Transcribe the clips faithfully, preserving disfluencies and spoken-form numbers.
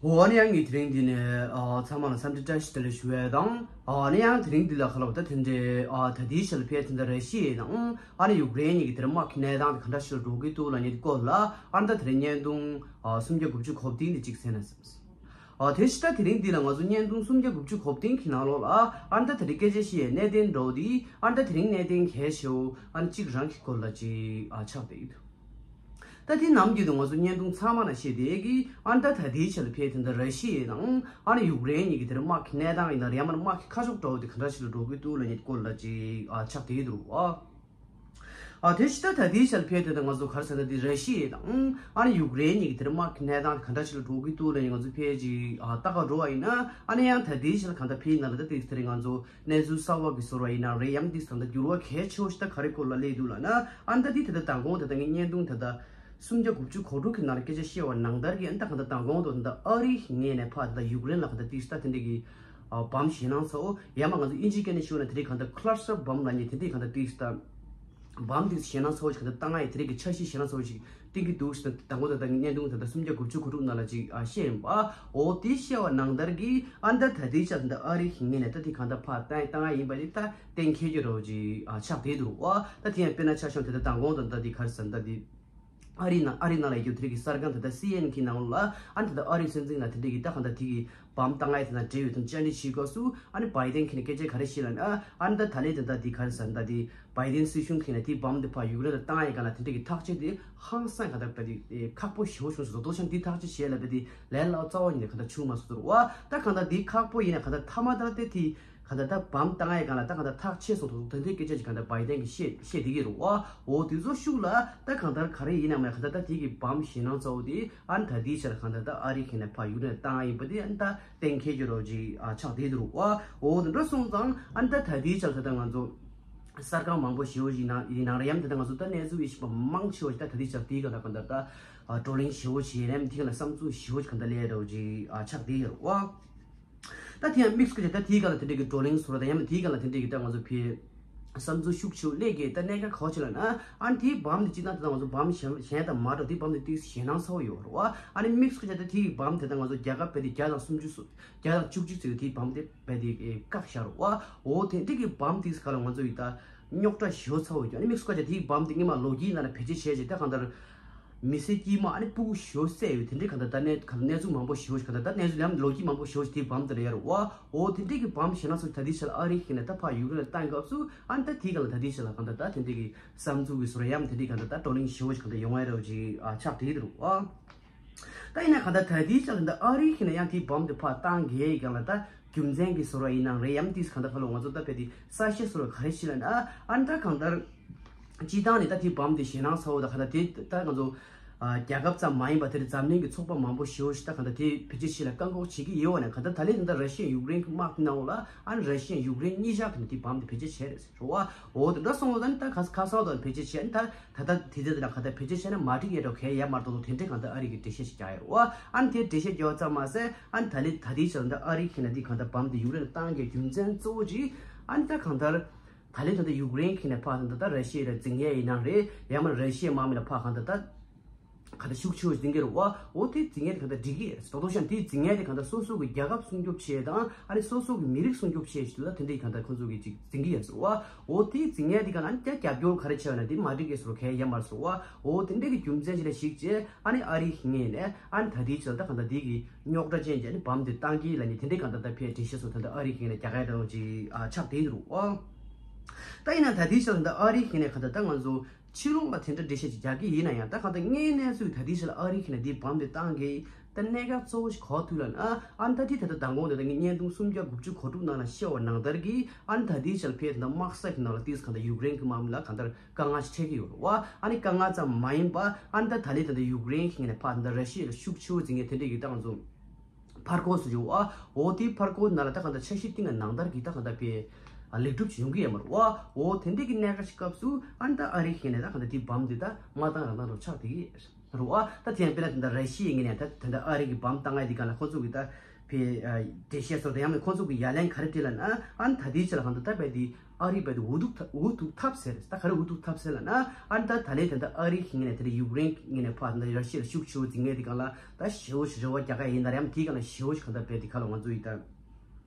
འོ་ཨ་ནི་ཡང་ངས་དེ་རིང་འདི་ནས་ཨ་ཚང་མ་ལ་འཚམས་འདྲི་བཀྲ་ཤིས་བདེ་ལེགས་ཞུ་ཡས་དང་། ཨ་ནི་ཡང་དེ་རིང་འདི་ལ་ཁ་ལོ་ད་དེ་འདྲའི་ཨ་ད་ལྟའི་ཆར་ལ་ཕེབས་དེ་འདྲ་ར་ཤི་ཡའི་ནང་ཨ་ནི་ཡུཀ་རེན་གཉིས་ཀྱི་དེ་རིང་དམག་གི་གནས་སྟངས་དེ་ག་འདྲ་ཞིག་ལ་འགྲོ་གི་འདུག་ལབ་མཁན་དེ་སྐོར་ལ་ཨ་ནི་ད་དེ་རིང་བརྙན་ཐུང་ཨ་སུམ་བརྒྱ་དགུ་བཅུ་གོ་བདུན་དེ་གཅིག་གསན་ན་བསམས། ཨ་དེ་ཕྱི་ད་དེ་རིང་འདི་ལ་ང་ཚོ་བརྙན་ཐུང་སུམ་བརྒྱ་དགུ་བཅུ་གོ་བདུན་གྱི་ནང་ལོགས་ལ་ཨ་ནི་ད་དེ་རིང་སྐད་ཆ་བཤད་ཡས་གནད་དོན་འདྲ་བོ་དེ་ཨ་ནི་ད་དེ་རིང་གནད་དོན་གལ་ཆེ་བོ་ཨ་ནི་གཅིག་རང་གི་སྐོར་ལ་ཅིག་ཨ་ཆགས་བསྡད་ཀྱི་འདུག་ད་དེ་ནམ་རྒྱུན་དུ་ང་ཚོ་བརྙན་ཐུང་ཚང་མ་ནང་བཤད་བསྡད་ཀྱི་ཨ་ནི་ད་ད་ལྟའི་ཆར་ལ་ཕེབས་དེ་འདྲ་ར་ཤི་ཡའི་ནང་ཨ་ནི་ཡུཀ་རེན་གཉིས་ཀྱི་དེར་དམག་གི་གནས་སྟངས་ཡིན་ན་རེད་ཡང་མིན་ན་དམག་གི་ཁ་ཕྱོགས་འདྲ་བོ་དེ་ག་འདྲ་ཞིག་ལ་འགྲོ་གི་འདུག་ལབ་མཁན་སྐོར་ལ་ཅིག་ཨ་ཆགས་བསྡད་ཀྱི་འདུག་ཨ། ཨ་དེ་ཕྱི་ད་ད་ལྟའི་ཆར་ལ་ཕེབས་དེ་ད་ང་ཚོ་ག་རེ་ཟེར་ན་དེ་ར་ཤི་ཡའི་ནང་ཨ་ནི་ཡུཀ་རེན་གཉིས་ཀྱི་དེར་དམག་གི་གནས་སྟངས་དེ་ག་འདྲ་ཞིག་ལ་འགྲོ་གི་འདུག་ལབ་མཁན་ང་ཚོ་ཕེབས་ཅིག་ཨ་ལྟ་ག་འགྲོ་བ་ཡིན་ན་ཨ་ནི་ཡང་ད་ལྟའི་ཆར་ལ་གང་ལྟར་ཕེབས་ཡིན་ན་ལ་ད་དེ་དེ་རིང་ང་ཚོ་གནས་ཚུལ་གསར་བ་གི་བཟོ་འདྲ་ཡིན་ན་རེད་ཡང་འདི་ད་ལྟ་འགྱུར་བ་གལ་ཆེ་བོ་ཞིག་ད་ག་རེ་སྐོར་ལ་སླེབས་འདུག་ལབ་ན་ཨ་ནི་ད་འདི་ད་ལྟ་མདང་དགོང་ད་ལྟ་ངའི་བརྙན་ཐུང་ད་ལྟ་སུམ་བརྒྱ་དགུ་བཅུ་གོ་དྲུག་གི་ནང་ལ་སྐད་ཆ་བཤད་པ་ནང་ལྟར་གྱི་ཨ་ནི་ད་གང་ལྟར་མདང་དགོང་ད་ད་ལྟ་ཨ་རིའི་ངོས་ནས་ཕར་ད་ལྟ་ཡུཀ་རེན་ལ་གང་ལྟར་ཏིག་ད་དེ་འདྲ་གི་བམ་ཞེད་སྣང་ཚ་བོ་ཡང་མ་ང་ཚོ་ཨིན་ཇིའི་སྐད་ནས་ཞུས་ན་དེ་འདྲའི་གང་ལྟར་cluster bomb་ལབ་མཁན་དེ་འདྲའི་གང་ལྟར་ཏིག་ད་བམ་ཏིག་ཞེད་སྣང་ཚ་བོ་ཞིག་གང་ལྟར་བཏང་ཡ་དེ་འདྲའི་གི་འཆར་གཞི་ཞེད་སྣང་ཚ་བོ་ཞིག་བཏིང་གི་འདུག་ཟེར་ན་དང་པོ་ད་ལྟ་བརྙན་ཐུང་ད་ལྟ་སུམ་བརྒྱ་དགུ་བཅུ་གོ་དྲུག་ནང་ལ་ཅིག་ཨ་བཤད་ཡིན་པ། འོ་དེ་བཤད་པ་ནང་ལྟར་གྱི་ཨ་ནི་ད་ལྟའི་ཆར་ད་ལྟ་ཨ་རིའི་ངོས་ནས་ད་དེ་གང་ལྟར་ཕར་བཏང་བཏང་ཡ་ཡིན་པ་དེ་ད་གཏན་འཁེལ་རྒྱུ་རོ་ཅིག་ཨ་ཆགས་བསྡད་འདུག་ཨ། ད་དེ་ཡང་དཔེར་ན་ཆ་བཞག་ན་ད་ལྟ་མདང་དགོང་ད་ལྟ་དེ་ག་རེ་ཟེར་ན་ད་དེ་ཨ་རི་ནང་ཨ་རི་ནང་ལ་ཡོད་རྒྱུ་དེ་རིགས་ཀྱི་གསར་ཁང་ད་ལྟ་སི་ཨེན་ཨེན་གི་ནང་ལ་ཨ་ནི་ད་ལྟ་ཨ་རིའི་སྲིད་འཛིན་ལ་དེ་འདྲའི་གི་ད་གང་ལྟར་དེ་གི་བམ་བཏང་ཡ་དེ་དང་འབྲེལ་ཡོད་དོན་བཅར་འདྲི་བྱེད་སྐབས་སུ་ཨ་ནི་བྷའི་ཌེན་གྱིས་ནས་སྐད་ཆ་ག་རེ་བཤད་ལབ་ན་ཨ་ནི་ད་ད་ལན་ད་ལྟ་དེ་ག་རེ་ཟེར་ན་ད་དེ་བྷའི་ཌེན་སྲིད་གཞུང་གིས་ནས་དེ་བམ་དེ་ཕར་ཡུཀ་རེན་ལ་བཏང་ཡ་ག་ལ་དེ་འདྲ་གི་ཐག་གཅོད་དེ་ཧང་སང་ག་ད་བ་དེ་ཁག་པོ་ཞེ་པོ་བྱུང་སོང་། རྡོག་རྡོག་ཆང་དེ་ཐག་གཅོད་བྱས་ལ་བ་དེ་ལས་སླ་རྩ་བ་ཉིད་ནས་ག་ད་བྱུང་མ་སོང་ཟེར་བ། ད་གང་ལྟར་དེ་ཁག་པོ་ཡིན་ན་ག་ད་ཐ་མ་ད་དེ་དེ་ག་ད་ད་བམ་བཏང་ཡ་ག་ལ་ད་ག་ད་ཐག་ཆད་སོང་དུ་དེ་འདྲའི་སྐད་ཆ་ཅིག་ག་ད་བྷའི་ཌེན་གྱིས་བཤད་བཤད་དེ་གི་རུ་བ། འོ་དེ་ཚོ་ཤུགས་ལ་ད་གང་ལྟར་ག་རེ་ཡིན་ན་མ་ག་ད་ད་དེ་གི་བམ་ཞེད་སྣང་ཚ་བོ་དེ་ཨ་ནི་ད་དེའི་ཆར་གང་ལྟར་ད་ཨ་རི་གི་ནས་ཕར་ཡུཀ་རེན་ལ་བཏང་ཡ་ཡིན་པ་དེ་ཨ་ནི་ད་གཏན་འཁེལ་རྒྱུ་རོ་ཅིག་ཨ་ཆགས་བསྡད་འདུག་བ། འོ་དེ་འདྲ་སོང་ཙང་ཨ་ནི་ད་ད་ལྟའི་ཆར་ད་ལྟ་ང་ཚོ་གསར་ཁང་མང་པོ་ཞེ་པོ་ཞིག་ནང་ཡིན་ནང་རེད་ཡམ་ད་ལྟ་ང་ཚོ་ད་གནས་ཚུལ་ཡིན་ཞིག་པ་མང་ཆེ་བ་ཞིག་ད་ད་ལྟའི་ཆར་དེའི་ག་ད་ག་ད་ད་བགྲོ་གླེང་ཞེ་པོ་ཞིག་རེད་དེའི་ག་ལ་བསམ་ཚུལ་ཞེ་པོ་ཞིག་ག་ད་ལས་རོ་ཅིག་ཨ་ཆགས་བསྡད་ཡོད་རེད་བ། ད་དེ་ཡང་དམིགས་སུ་བཀར་ད་དེའི་ག་ལ་དེ་འདྲའི་གི་བགྲོ་གླེང་ཟེར་བ་ད་ཡམ་དེའི་ག་ལ་དེ་འདྲའི་གི་ད་ང་ཚོ་ཕེ་བསམ་ཚུལ་ཤུགས་ཆེ་བོ་སླེབས་ཀྱི་ད་གནད་འགག་ག་བ་ཅིག་ལབ་ན་ཨ་ནི་དེའི་བམ་དེ་སྤྱིར་བཏང་དེ་ད་ང་ཚོ་བམ་གཞན་གཞན་དང་མ་འདྲ་དེའི་བམ་དེ་ཏིག་ཞེད་སྣང་ཚ་བོ་ཡོད་རེད་བ། ཨ་ནི་དམིགས་སུ་བཀར་ད་དེའི་བམ་དེ་ད་ང་ཚོ་རྒྱལ་ཁབ་བོད་དེ་བརྒྱ་དང་སུམ་ཅུ་སོ་བརྒྱ་དང་བཅུ་གཅིག་ཙམ་གྱི་དེའི་བམ་དེ་བོད་དེ་བཀག་བཞག་རེད་བ། འོ་དེ་འདྲའི་གི་བམ་དེ་ག་ལ་ང་ཚོ་ཡི་ད་རྙོག་དྲ་ཞེ་པོ་ཚ་བོ་ཡོད། ཨ་ནི་དམིགས་སུ་བཀར་ད་དེའི་བམ་དེ་སྔོན་མ་ལོ་རྒྱུས་ནང་ལ་བེད་སྤྱོད་བྱས་བྱས་ད་གང་ལྟར། མི་སེར་དཀྱུས་མ་ཨ་ནི་སྤུ་གུ་ཞེ་པོ་བསད་ཡོད་དེ་འདྲའི་གང་ལྟར་ད་གནས་གང་ལྟར་གནས་ཚུལ་མང་པོ་ཞེ་པོ་ཞིག་གང་ལྟར་ད་གནས་ཚུལ་ལམ་ལོ་རྒྱུས་མང་པོ་ཞེ་པོ་ཞིག་དེའི་བམ་དེ་ལ་ཡོད་རེད་བ། འོ་དེ་འདྲའི་གི་བམ་ཞེད་སྣང་ཚ་བོ་ད་ལྟའི་ཆར་ཨ་རི་གི་ནས་ད་ཕར་ཡུཀ་རེན་ལ་བཏང་སྐབས་སུ་ཨ་ནི་ད་དེའི་ག་ལ་ད་ལྟའི་ཆར་ལ་གང་ལྟར་ད་དེ་འདྲའི་གི་བསམ་ཚུལ་གི་ཟུར་ཡམ་དེ་འདྲའི་གང་ལྟར་ད་བགྲོ་གླེང་ཞེ་པོ་ཞིག་གང་ལྟར་ཡོང་ཡ་རེད་བ་ཅིག་ཨ་ཆགས་བསྡད་ཀྱི་འདུག་བ། ད་ཡིན་ན་གང་ལྟར་ད་ལྟའི་ཆར་ལ་ད་ཨ་རི་གི་ནས་ཡང་དེའི་བམ་དེ་ཕར་བཏང་གི་ཡ་ཡི་གང་ལ་ད་རྒྱུ་མཚན་གི་ཟུར་ཡིན་ནའང་རེད་ཡམ་དེའི་གང་ལྟར་ཕར་ལོ་ང་ཚོ་ད་བོད་དེ་གསལ་བཤད་ཟུར་ག་རེ་ཞིག་ལབ་ན་ཨ་ནི་ད་གང་ལྟར། སྤྱིར་བཏང་ནས་ད་དེའི་བམ་དེ་ཞེད་སྣང་ཚ་བོ་ད་གང་ལྟར་དེ་ད་ང་ཚོ་ཨ་རྒྱལ་ཁབ་ཙམ་མ་ཡིན་པ་དེར་འཛམ་གླིང་གི་ཚོགས་པ་མང་པོ་ཞེ་པོ་ཞིག་ད་གང་ལྟར་དེ་བེད་སྤྱོད་བྱེད་ལ་བཀག་འགོག་བྱེད་ཀྱི་ཡོད་པ་ནས་གང་ལྟར་ད་ལན་དེ་འདྲ་ར་ཤི་ཡ་ཡུཀ་རེན་གྱི་དམག་གི་ནང་ལ་ཨ་ནི་ར་ཤི་ཡ་ཡུཀ་རེན་གཉིས་ཆ་གི་ནས་དེའི་བམ་དེ་བེད་སྤྱོད་བྱས་རེད་ཟེར་བ། འོ་དེ་འདྲ་སོང་བ་ད་ནི་ད་ཁ་ཁ་སང་དང་བེད་སྤྱོད་བྱས་ནི་ད་ད་ལྟ་དེ་ཚོ་དེ་ལ་གང་ལྟར་བེད་སྤྱོད་བྱས་ན་མ་འགྲིག་ཡས་འགྲོ་གལ་ཡ་མ་གཏོགས་དེ་འདྲའི་གང་ལྟར་ཨ་རི་གི་འགྲེལ་བཤད་ཞིག་རྒྱག་ཡོད་རེད་བ། ཨ་ནི་དེ་འགྲེལ་བཤད་རྒྱག་ཙམ་མ་ཟད་ཨ་ནི་ད་ལན་ད་དེའི་ཆར་ད་ཨ་རི་གི་ནས་དེ་གང་ལྟར་བམ་དེ་ཡུཀ་རེན་ལ་བཏང་གི་རྒྱུ་མཚན་གཙོ་བོ་ཅིག་ཨ་ནི་ད་གང་ལྟར། ད་ལན་ད་ལྟ་ཡུཀ་རེན་གྱི་ནས་ཕར་ད་ལྟ་ར་ཤི་ཡ་ལ་འཛིང་ཡས་ཡིན་ནའང་རེད་ཡང་མིན་ར་ཤི་ཡའི་དམག་མི་ལ་ཕར་གང་ལྟར་ད་གང་ལྟར་ཤུགས་ཆེ་བོ་འཛིང་གི་རེད་བ། འོ་དེ་འཛིང་ཡས་དེ་གང་ལྟར་འགྲིག་གི་རེད། རྡོག་རྡོག་ཤང་དེ་འཛིང་ཡས་དེ་གང་ལྟར་སོ་སོ་གི་རྒྱལ་ཁབ་སྲུང་སྐྱོབ་ཆེད་དང་ཨ་ནི་སོ་སོ་གི་མི་རིགས་སྲུང་སྐྱོབ་ཆེད་ཞིག་ལ་དེ་འདྲའི་གང་ལྟར་ཁོ་ཚོ་གི་ཅིག་འཛིང་གི་ཡོད་ཟེར་བ། འོ་དེ་འཛིང་ཡས་དེ་གང་ལྟར་རྒྱབ་སྐྱོར་ག་རེ་བྱས་པ་ན་དེ་མ་འགྲིག་གི་ཟེར་བ་གལ་ཡ་མར་ཟེར་བ། འོ་དེ་འདྲའི་གི་རྒྱུ་མཚན་ཞིག་ལ་གཞིགས་བྱས་ཨ་ནི་ཨ་རིའི་ངོས་ནས་ཨ་ནི་ད་དེའི་ཆར་ད་གང་ལྟར་དེ་གི་རྙོག་དྲ་ཅན་གྱི་ཨ་ནི་བམ་དེ་བཏང་གི་ལ་ནི་དེ་འདྲའི་གང་ལྟར་ད་ཕའི་འགྲེལ་བཤད་སོགས་ད་ལྟ་ཨ་རིའི་ངོས་ནས་རྒྱག་གི་རེད་ཅེས་ཨ་ཆགས་བསྡད་འདུག་ཨ། ད་ཡིན་ན་ད་ལྟའི་ཆར་ད་ཨ་རིའི་ངོས་ནས་གང་ལྟར་ད་ང་ཚོ་ཕྱི་ལོགས་ལ་དེ་འདྲ་འགྲེལ་བཤད་ཅིག་རྒྱག་གི་ཡིན་ན་ཡང་ད་གང་ལྟར་དངོས་གནས་སུ་ད་ལྟའི་ཆར་ལ་ཨ་རིའི་ངོས་ནས་འདི་བམ་དེ་བཏང་གི་ད་གནད་འགག་གཙོ་བོ་ཞིག་གོ་ཐུབ་ལ་ན་ཨ་ད་དེ་ད་ལྟ་མདང་དགོང་དེ་ད་ངས་བརྙན་ཐུང་སུམ་བརྒྱ་དགུ་བཅུ་གོ་དྲུག་ནང་ལ་བཤད་པ་ནང་ལྟར་གྱི་ཨ་ད་ལྟའི་ཆར་ལ་ཕའི་ད་དམག་ས་གི་ནང་ལ་ཏིས་གང་ལྟར་ཡུཀ་རེན་གྱི་དམག་མི་ལ་གང་ལྟར་དཀའ་ངལ་ཞིག་འཕྲད་ཀྱི་ཡོད་རེད་བ། ཨ་ནི་དཀའ་ངལ་ཙམ་མ་ཡིན་པ་ཨ་ནི་ད་ད་ལན་ད་ལྟ་ཡུཀ་རེན་གྱི་ངོས་ནས་ཕར་ད་ལྟ་ར་ཤི་ཡ་ལ་ཤུགས་ཆེ་བོ་འཛིང་ངེས་དེ་འདྲས་ཀྱི་ད་ང་ཚོ་ཕར་སྐོར་སུ་འཇུག་བ། འོ་དེའི་ཕར་སྐོར་ནང་ལ་ད་གང་ལྟར་འཆར་གཞི་བཏིང་བ་ནང་ལྟར་གྱི་ད་གང་ལྟར་པའི་ལེགས་གྲུབ་ཅིག་ཡོང་གི་ཡོད་མ་རེད་བ། འོ་དེ་འདྲས་ཀྱི་གནད་འགག་ཞིག་སྐབས་སུ་ཨ་ནི་ད་ཨ་རིའི་ངོས་ནས་ད་གང་ལྟར་དེའི་བམ་འདི་ད་མ་བཏང་རང་བཏང་འགྲོ་ཆགས་བསྡད་ཀྱི་རེད་བ། ད་དེ་ཡང་དཔེར་ན་དེ་འདྲ་ར་ཤི་ཡའི་ངོས་ནས་ད་དེ་འདྲ་ཨ་རི་གི་བམ་བཏང་ཡ་འདི་གང་ལ་ཁོ་ཚོ་གི་ད་པའི་འགྲེལ་བཤད་སོགས་དང་ཡང་ན་ཁོང་ཚོ་གི་ཡ་ལན་ག་རེ་སྤྲད་ལབ་ན་ཨ་ནི་ད་ལྟའི་ཆར་ལ་གང་ལྟར་ད་པའི་དེ་ ཨ་རི་བས་འུ་ཐུག་འུ་ཐུག་ཐབས་ཟེར། ད་ག་རེ་འུ་ཐུག་ཐབས་ཟེར་ལབ་ན། ཨ་ནི་ད་ད་ལན་ད་ལྟ་ཨ་རི་གི་ངོས་ནས་དེ་འདྲ་ཡུཀ་རེན་གི་ངོས་ནས་ཕར་ད་ལྟ་ར་ཤི་ཡ་ལ་ཤུགས་ཆེ་བོ་འཛིང་མཁན་དེ་སྒང་ལ་ད་ཞེ་བོ་ཞིག་རེ་བ་རྒྱག་ག་ཡིན་ན་རེད། ཡང་དེའི་སྒང་ལ་ཞེ་བོ་ཞིག་གང་ལྟར་བས་དེ་ག་ལ་ང་ཚོ་ཡིན་ད།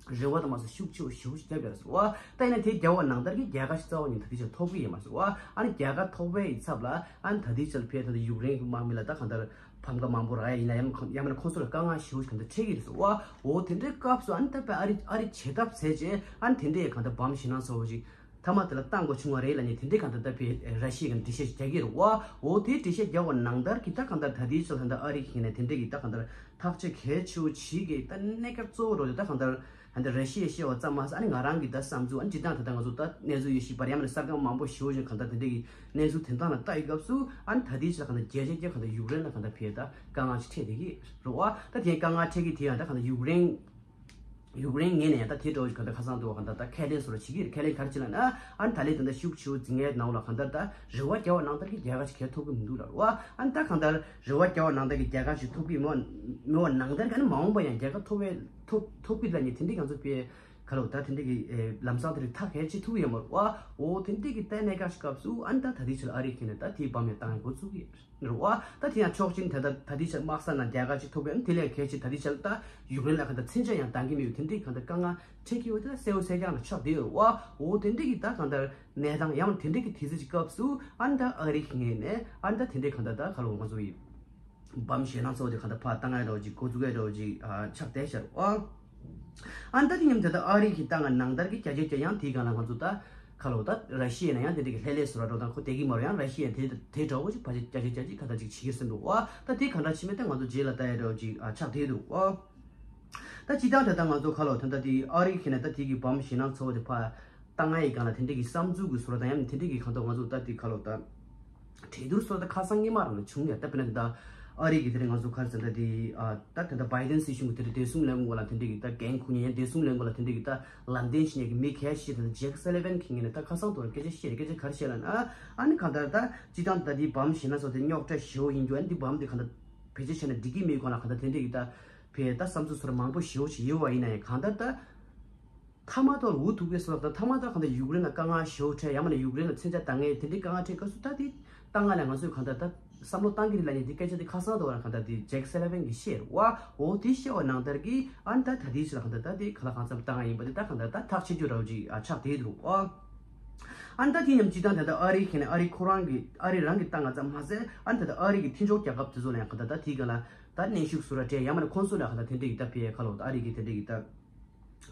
རེ་བ་དང་མ་སོ་ཤུགས་ཆེ་བོ་ཞེ་བོ་ཞིག་བརྒྱབ་ཡོད་རེད་ཟེར་བ། ད་ཡིན་ན་དེ་རྒྱབ་པ་ནང་ལྟར་གྱི་རྒྱལ་ཁ་ཞིག་རྩ་བ་ཉིད་ཐ་དད་ཆ་ལ་ཐོབ་གི་ཡོད་མ་རེད་ཟེར་བ། ཨ་ནི་རྒྱལ་ཁ་ཐོབ་པའི་ཡི་ཚབ་ལ་ཨ་ནི་ད་ལྟའི་ཆར་ཕེ་ད་ལྟ་ཡུཀ་རེན་གྱི་དམག་མི་ལ་ད་གང་ལྟར་ཕམ་ཁ་མང་པོ་རག་ཡ་ཡིན་ན་ཡང་ཡང་མིན་ན་ཁོང་ཚོ་ལ་དཀའ་ངལ་ཞེ་བོ་ཞིག་གང་ལྟར་འཕྲད་ཀྱི་རེད་ཟེར་བ། འོ་དེ་འདྲའི་སྐབས་སུ་ཨ་ནི་ད་ཕེ་ཨ་རི་ཨ་རི་བྱེད་ཐབས་ཟེར་བྱས་ཨ་ནི་དེ་འདྲའི་གང་ལྟར་བམ་ཞེད་སྣང་ཚ་བོ་ཞིག་མཐའ་མ་དེ་ལ་བཏང་དགོས་བྱུང་བ་རེད་ལབ་ནས་དེ་འདྲའི་གང་ལྟར་ད་ཕེ་ར་ཤི་ཡ་གི་འགྲེལ་བཤད་ཞིག་རྒྱག་གི་རེད་བ། འོ་དེའི་འགྲེལ་བཤད་རྒྱག་པ་ནང་ལྟར་གྱི་ད་གང་ལྟར་ད་ལྟའི་ཆར་ད་ལྟ་ཨ་རི་གི་ངོས་ནས་དེ་འདྲའི་གི་ད་གང་ལྟར་ཐག་གཅོད་གལ་ཆེ་བོ་བྱེད་ཀྱི་ད་གནད་འགག་གཙོ་བོ་རོ་ད་གང་ལྟར་ད་ལྟ་ར་ཤི་ཡས་བཤད་པ་ཙམ་མ་ཟད་ཨ་ནི་ང་རང་གི་ད་བསམ་ཚུལ་ཨ་ནི་སྤྱིར་བཏང་ད་ལྟ་ང་ཚོ་ད་གནས་ཚུལ་ཡོད་ཤེས་པར་ཡང་མིན་ན་གསར་ཁང་མང་པོ་ཞེ་བོ་ཞིག་གང་ལྟར་དེ་འདྲའི་གི་གནས་ཚུལ་དེ་དག་ལ་ལྟ་ཡི་སྐབས་སུ་ཨ་ནི་ད་ལྟའི་ཆར་གང་ལྟར་རྒྱལ་སྤྱིའི་ཆར་གང་ལྟར་ཡུཀ་རེན་ལ་གང་ལྟར་ཕེ་ད་དཀའ་ངལ་ཞིག་འཕྲད་བསྡད་ཀྱི་རེད་བ། ད་དེ་དཀའ་ངལ་འཕྲད་ཀྱི་དེ་ཡང་ད་གང་ལྟར་ཡུཀ་རེན། ཡུཀ་རེན་ངོས་ནས་ཡང་ད་དེ་འདྲ་བོ་ཞིག་གང་ལྟར་ཁ་སང་དུ་བ་གང་ལྟར་ད་ཁས་ལེན་བཟོ་འདྲ་བྱེད་ཀྱི་རེད། ཁས་ལེན་ག་རེ་བྱེད་ལབ་ན། ཨ་ནི་ད་ལན་ད་ལྟ་ཤུགས་ཆེ་བོ་འཛིང་ཡའི་ནང་ལ་གང་ལྟར་ད་རེ་བ་རྒྱག་པ་ནང་ལྟར་གྱི་རྒྱལ་ཁ་ཞིག་གང་ཐོབ་ཀྱི་མི་འདུག་ལབ་རེད་བ། ཨ་ནི་ད་གང་ལྟར་རེ་བ་རྒྱག་པ་ནང་ལྟར་གྱི་རྒྱལ་ཁ་ཞིག་ཐོབ་ཀྱི་མེད་པ་མེད་པ་ནང་ལྟར་གྱི་ཨ་ནི་མ་འོངས་པ་ཡང་རྒྱལ་ཁ་ཐོབ་པའི་ཐོབ་ཐོབ་ཀྱི་ལབ་ནས་དེ་འདྲའི་གང་ཚོད་པའི་ག་ལོ་ད་དེ་འདྲའི་གི་ལམ་སང་དེ་རིགས་ཐག་གལ་ཆེ་ཐུབ་ཀྱི་ཡོད་མ་རེད་བ། འོ་དེ་འདྲའི་གི་ལྟ་གནད་འགག་ཞིག་སྐབས་སུ་ཨ་ནི་ད་ད་ལྟའི་ཆར་ཨ་རི་གི་ནས་ད་དེའི་བམ་ཡང་བཏང་ཡང་འགོ་བཙུགས་ཀྱི་རེད། རེད་བ། ད་དེ་ཡང་ཕྱོགས་གཅིག་ནས་ད་ལྟ་ད་ལྟའི་ཆར་དམག་ས་ནང་རྒྱལ་ཁ་ཅིག་ཐོབ་ཡོད། དེ་ལས་གལ་ཆེ་ད་ལྟའི་ཆར་ད་ཡུཀ་རེན་ལ་གང་ལྟར་མཚོན་ཆ་ཡང་འདང་གི་མེད་ཡོད། དེ་འདྲའི་གང་ལྟར་དཀའ་ངལ་འཕྲད་ཀྱི་ཡོད། དེ་ད་གསལ་པོ་གསལ་རྐྱང་ལ་ཆགས་བསྡད་ཡོད་རེད་བ། འོ་དེ་འདྲའི་གི་ད་གང་ལྟར་གནས་སྟངས་ཡང་དེ་འདྲའི་གི་དུས་ཚོད་ཀྱི་སྐབས་སུ་ཨ་ནི་ད་ཨ་རི་གི་ངོས་ནས་ཨ་ནི་ད་དེ་འདྲའི་གང་ལྟར་ད་ག་ལོ་ང་ཚོ་ཡི་བམ་ཞེད་སྣང་ཚ་བོ་དེ་གང་ལྟར་ཕར་བཏང་ཡ་འདྲ་བོ་ཅིག་འགོ་འཛུགས་ཡ་འདྲ་བོ་ཅིག་ཆགས་བསྡད་ཤག་རེད་བ། ཨ་ནི་ད་དེ་མཉམ་དུ་ད་ཨ་རི་གི་ད་ང་ནང་ལྟར་གྱི་བརྒྱ་ཆ་བརྒྱ་ཡང་དེའི་སྒང་ལ་ང་ཚོ་ད་ཁ་ལོ་ད་ར་ཤི་ཡ་ན་ཡང་དེ་འདྲ་གི་ལྷད་ལྷད་བཟོ་འདྲ་འགྲོ་སྟངས་ཁོ་བསྡད་ཀྱི་མ་རེད། ཡང་ར་ཤི་ཡ་དེ་དེ་འདྲ་བོ་ཞིག་ཕལ་ཆེར་བརྒྱ་ཆ་བརྒྱ་ཅིག་ད་ད་ཅིག་བྱེད་ཀྱི་ཟིན་འདུག་བ། ད་དེ་ག་འདྲ་བྱེད་མིན་ད་ང་ཚོ་རྗེས་ལ་ལྟ་ཡ་འདྲ་བོ་ཅིག་ཨ་ཆགས་བསྡད་འདུག་བ། ད་སྤྱིར་བཏང་ད་ད་ང་ཚོ་ཁ་ལོ་ད་ད་དེ་ཨ་རི་གི་ན་ད་དེ་གི་བམ་ཞེད་སྣང་ཚ་བོ་དེ་ཕར་བཏང་ཡ་ཡི་སྒང་ལ་དེ་འདྲ་གི་བསམ་ཚུལ་གི་བཟོ་འདྲ་དང་ཡང་དེ་འདྲ་གི་གང་ལྟར་ང་ཚོ་ད་དེ་ཁ་ལོ་ད། གྲོས་བསྡུར་སོགས་ད་ཁ་སང་སྔོན་མ་རང་ལ་བྱུང་ཡ། ད་དཔེར་ན་ད་ཨ་རི་གི་དེ་རིང་ང་ཚོ་ག་རེ་ཟེར་ད་དེ་ཨ་ད་ད་ད་བྷའི་ཌེན་སྲིད་གཞུང་གི་དེ་རིང་བདེ་སྲུང་ལས་ཁུངས་ལ་དེ་འདྲ་གི་ད་འགན་འཁུར་མཁན་ཡང་བདེ་སྲུང་ལས་ཁུངས་ལ་དེ་འདྲ་གི་ད་ལམ་སྟོན་བྱེད་མཁན་གི་མི་གལ་ཆེ་ཤོས་དེ་ད་ཇེཀ་སེ་ལི་ཝན་གི་ངོས་ནས་ད་ཁ་སང་དུ་རང་སྐད་ཆ་བཤད་རེད། སྐད་ཆ་ག་རེ་བཤད་ལབ་ན། ཨ་ནི་གང་ལྟར་ད་སྤྱིར་བཏང་ད་དེ་བམ་ཞེད་སྣང་ཚ་བོ་དེ་རྙོག་དྲ་ཞེ་བོ་ཡིན་རྒྱུ། ཨ་ནི་དེ་བམ་དེ་གང་ལྟར་བེད་སྤྱོད་བྱས་ན་འགྲིག་གི་མེད་སྒང་ལ་གང་ལྟར་དེ་འདྲ་གི་ད་བེད་ད་བསམ་ཚུལ་སོགས་མང་པོ་ཞེ་བོ་ཞིག་ཡོད་པ་ཡིན་ན་ཡང་གང་ལྟར་ད། མཐའ་མ་ཐོག་འུ་ཐུག་པའི་སོ་ལ་དང་མཐའ་མ་ཐོག་གང་ལྟར་ཡུཀ་རེན་ལ་དཀའ་ངལ་ཞེ་པོ་འཕྲད། ཡང་མིན་ན་ཡུཀ་རེན་ལ་མཚོན་ཆ་འདང་ངེས་དེ་འདྲའི་དཀའ་ངལ་འཕྲད་སྐབས་སུ་ད་དེ་ད་སྔ་ལ་ང་ཚོས་གང་ལྟར་ད་བསམ་བློ་བཏང་གི་རེད་ལབ་ནས་དེ་སྐད་ཆ་དེ་ཁ་སང་དུ་བ་ལ་གང་ལྟར་དེ་ཇེཀ་སེ་ལི་ཝན་གྱིས་བཤད་རེད་བ། འོ་དེ་བཤད་པ་ནང་ལྟར་གྱི་ཨ་ནི་ད་ད་དེའི་ཕྱིར་ལ་གང་ལྟར་ད་དེ་ག་ལ་གང་འཚམ་བཏང་ཡ་ཡིན་པ་དེ་ད་གང་ལྟར་ད་ཐག་ཆོད་རྒྱུ་འདྲ་བོ་ཅིག་ཨ་ཆགས་བསྡད་འདུག་བ། ཨ་ནི་ད་དེ་ཡང་སྤྱིར་བཏང་ད་ལྟ་ཨ་རི་གི་ནས་ཨ་རི་ཁོ་རང་གི་ཨ་རི་རང་གི་ཏང་ཙམ་མ་ཟད་ཨ་ནི་ད་ལྟ་ཨ་རི་གི་མཐུན་ཕྱོགས་རྒྱལ་ཁབ་དེ་ཚོ་ལ་ཡང་གང་ལྟར་ད་དེའི་སྒང་ལ་ད་གནོན་ཤུགས་སུ་ར་སྤྲད། ཡང་མིན་ན་ཁོང་ཚོ་ལ་གང་ལྟར་དེ་འདྲ་གི་ད་ཕེ་ཁ་ལོ་ད་ཨ་རི་གི་དེ་འདྲ་གི་ད།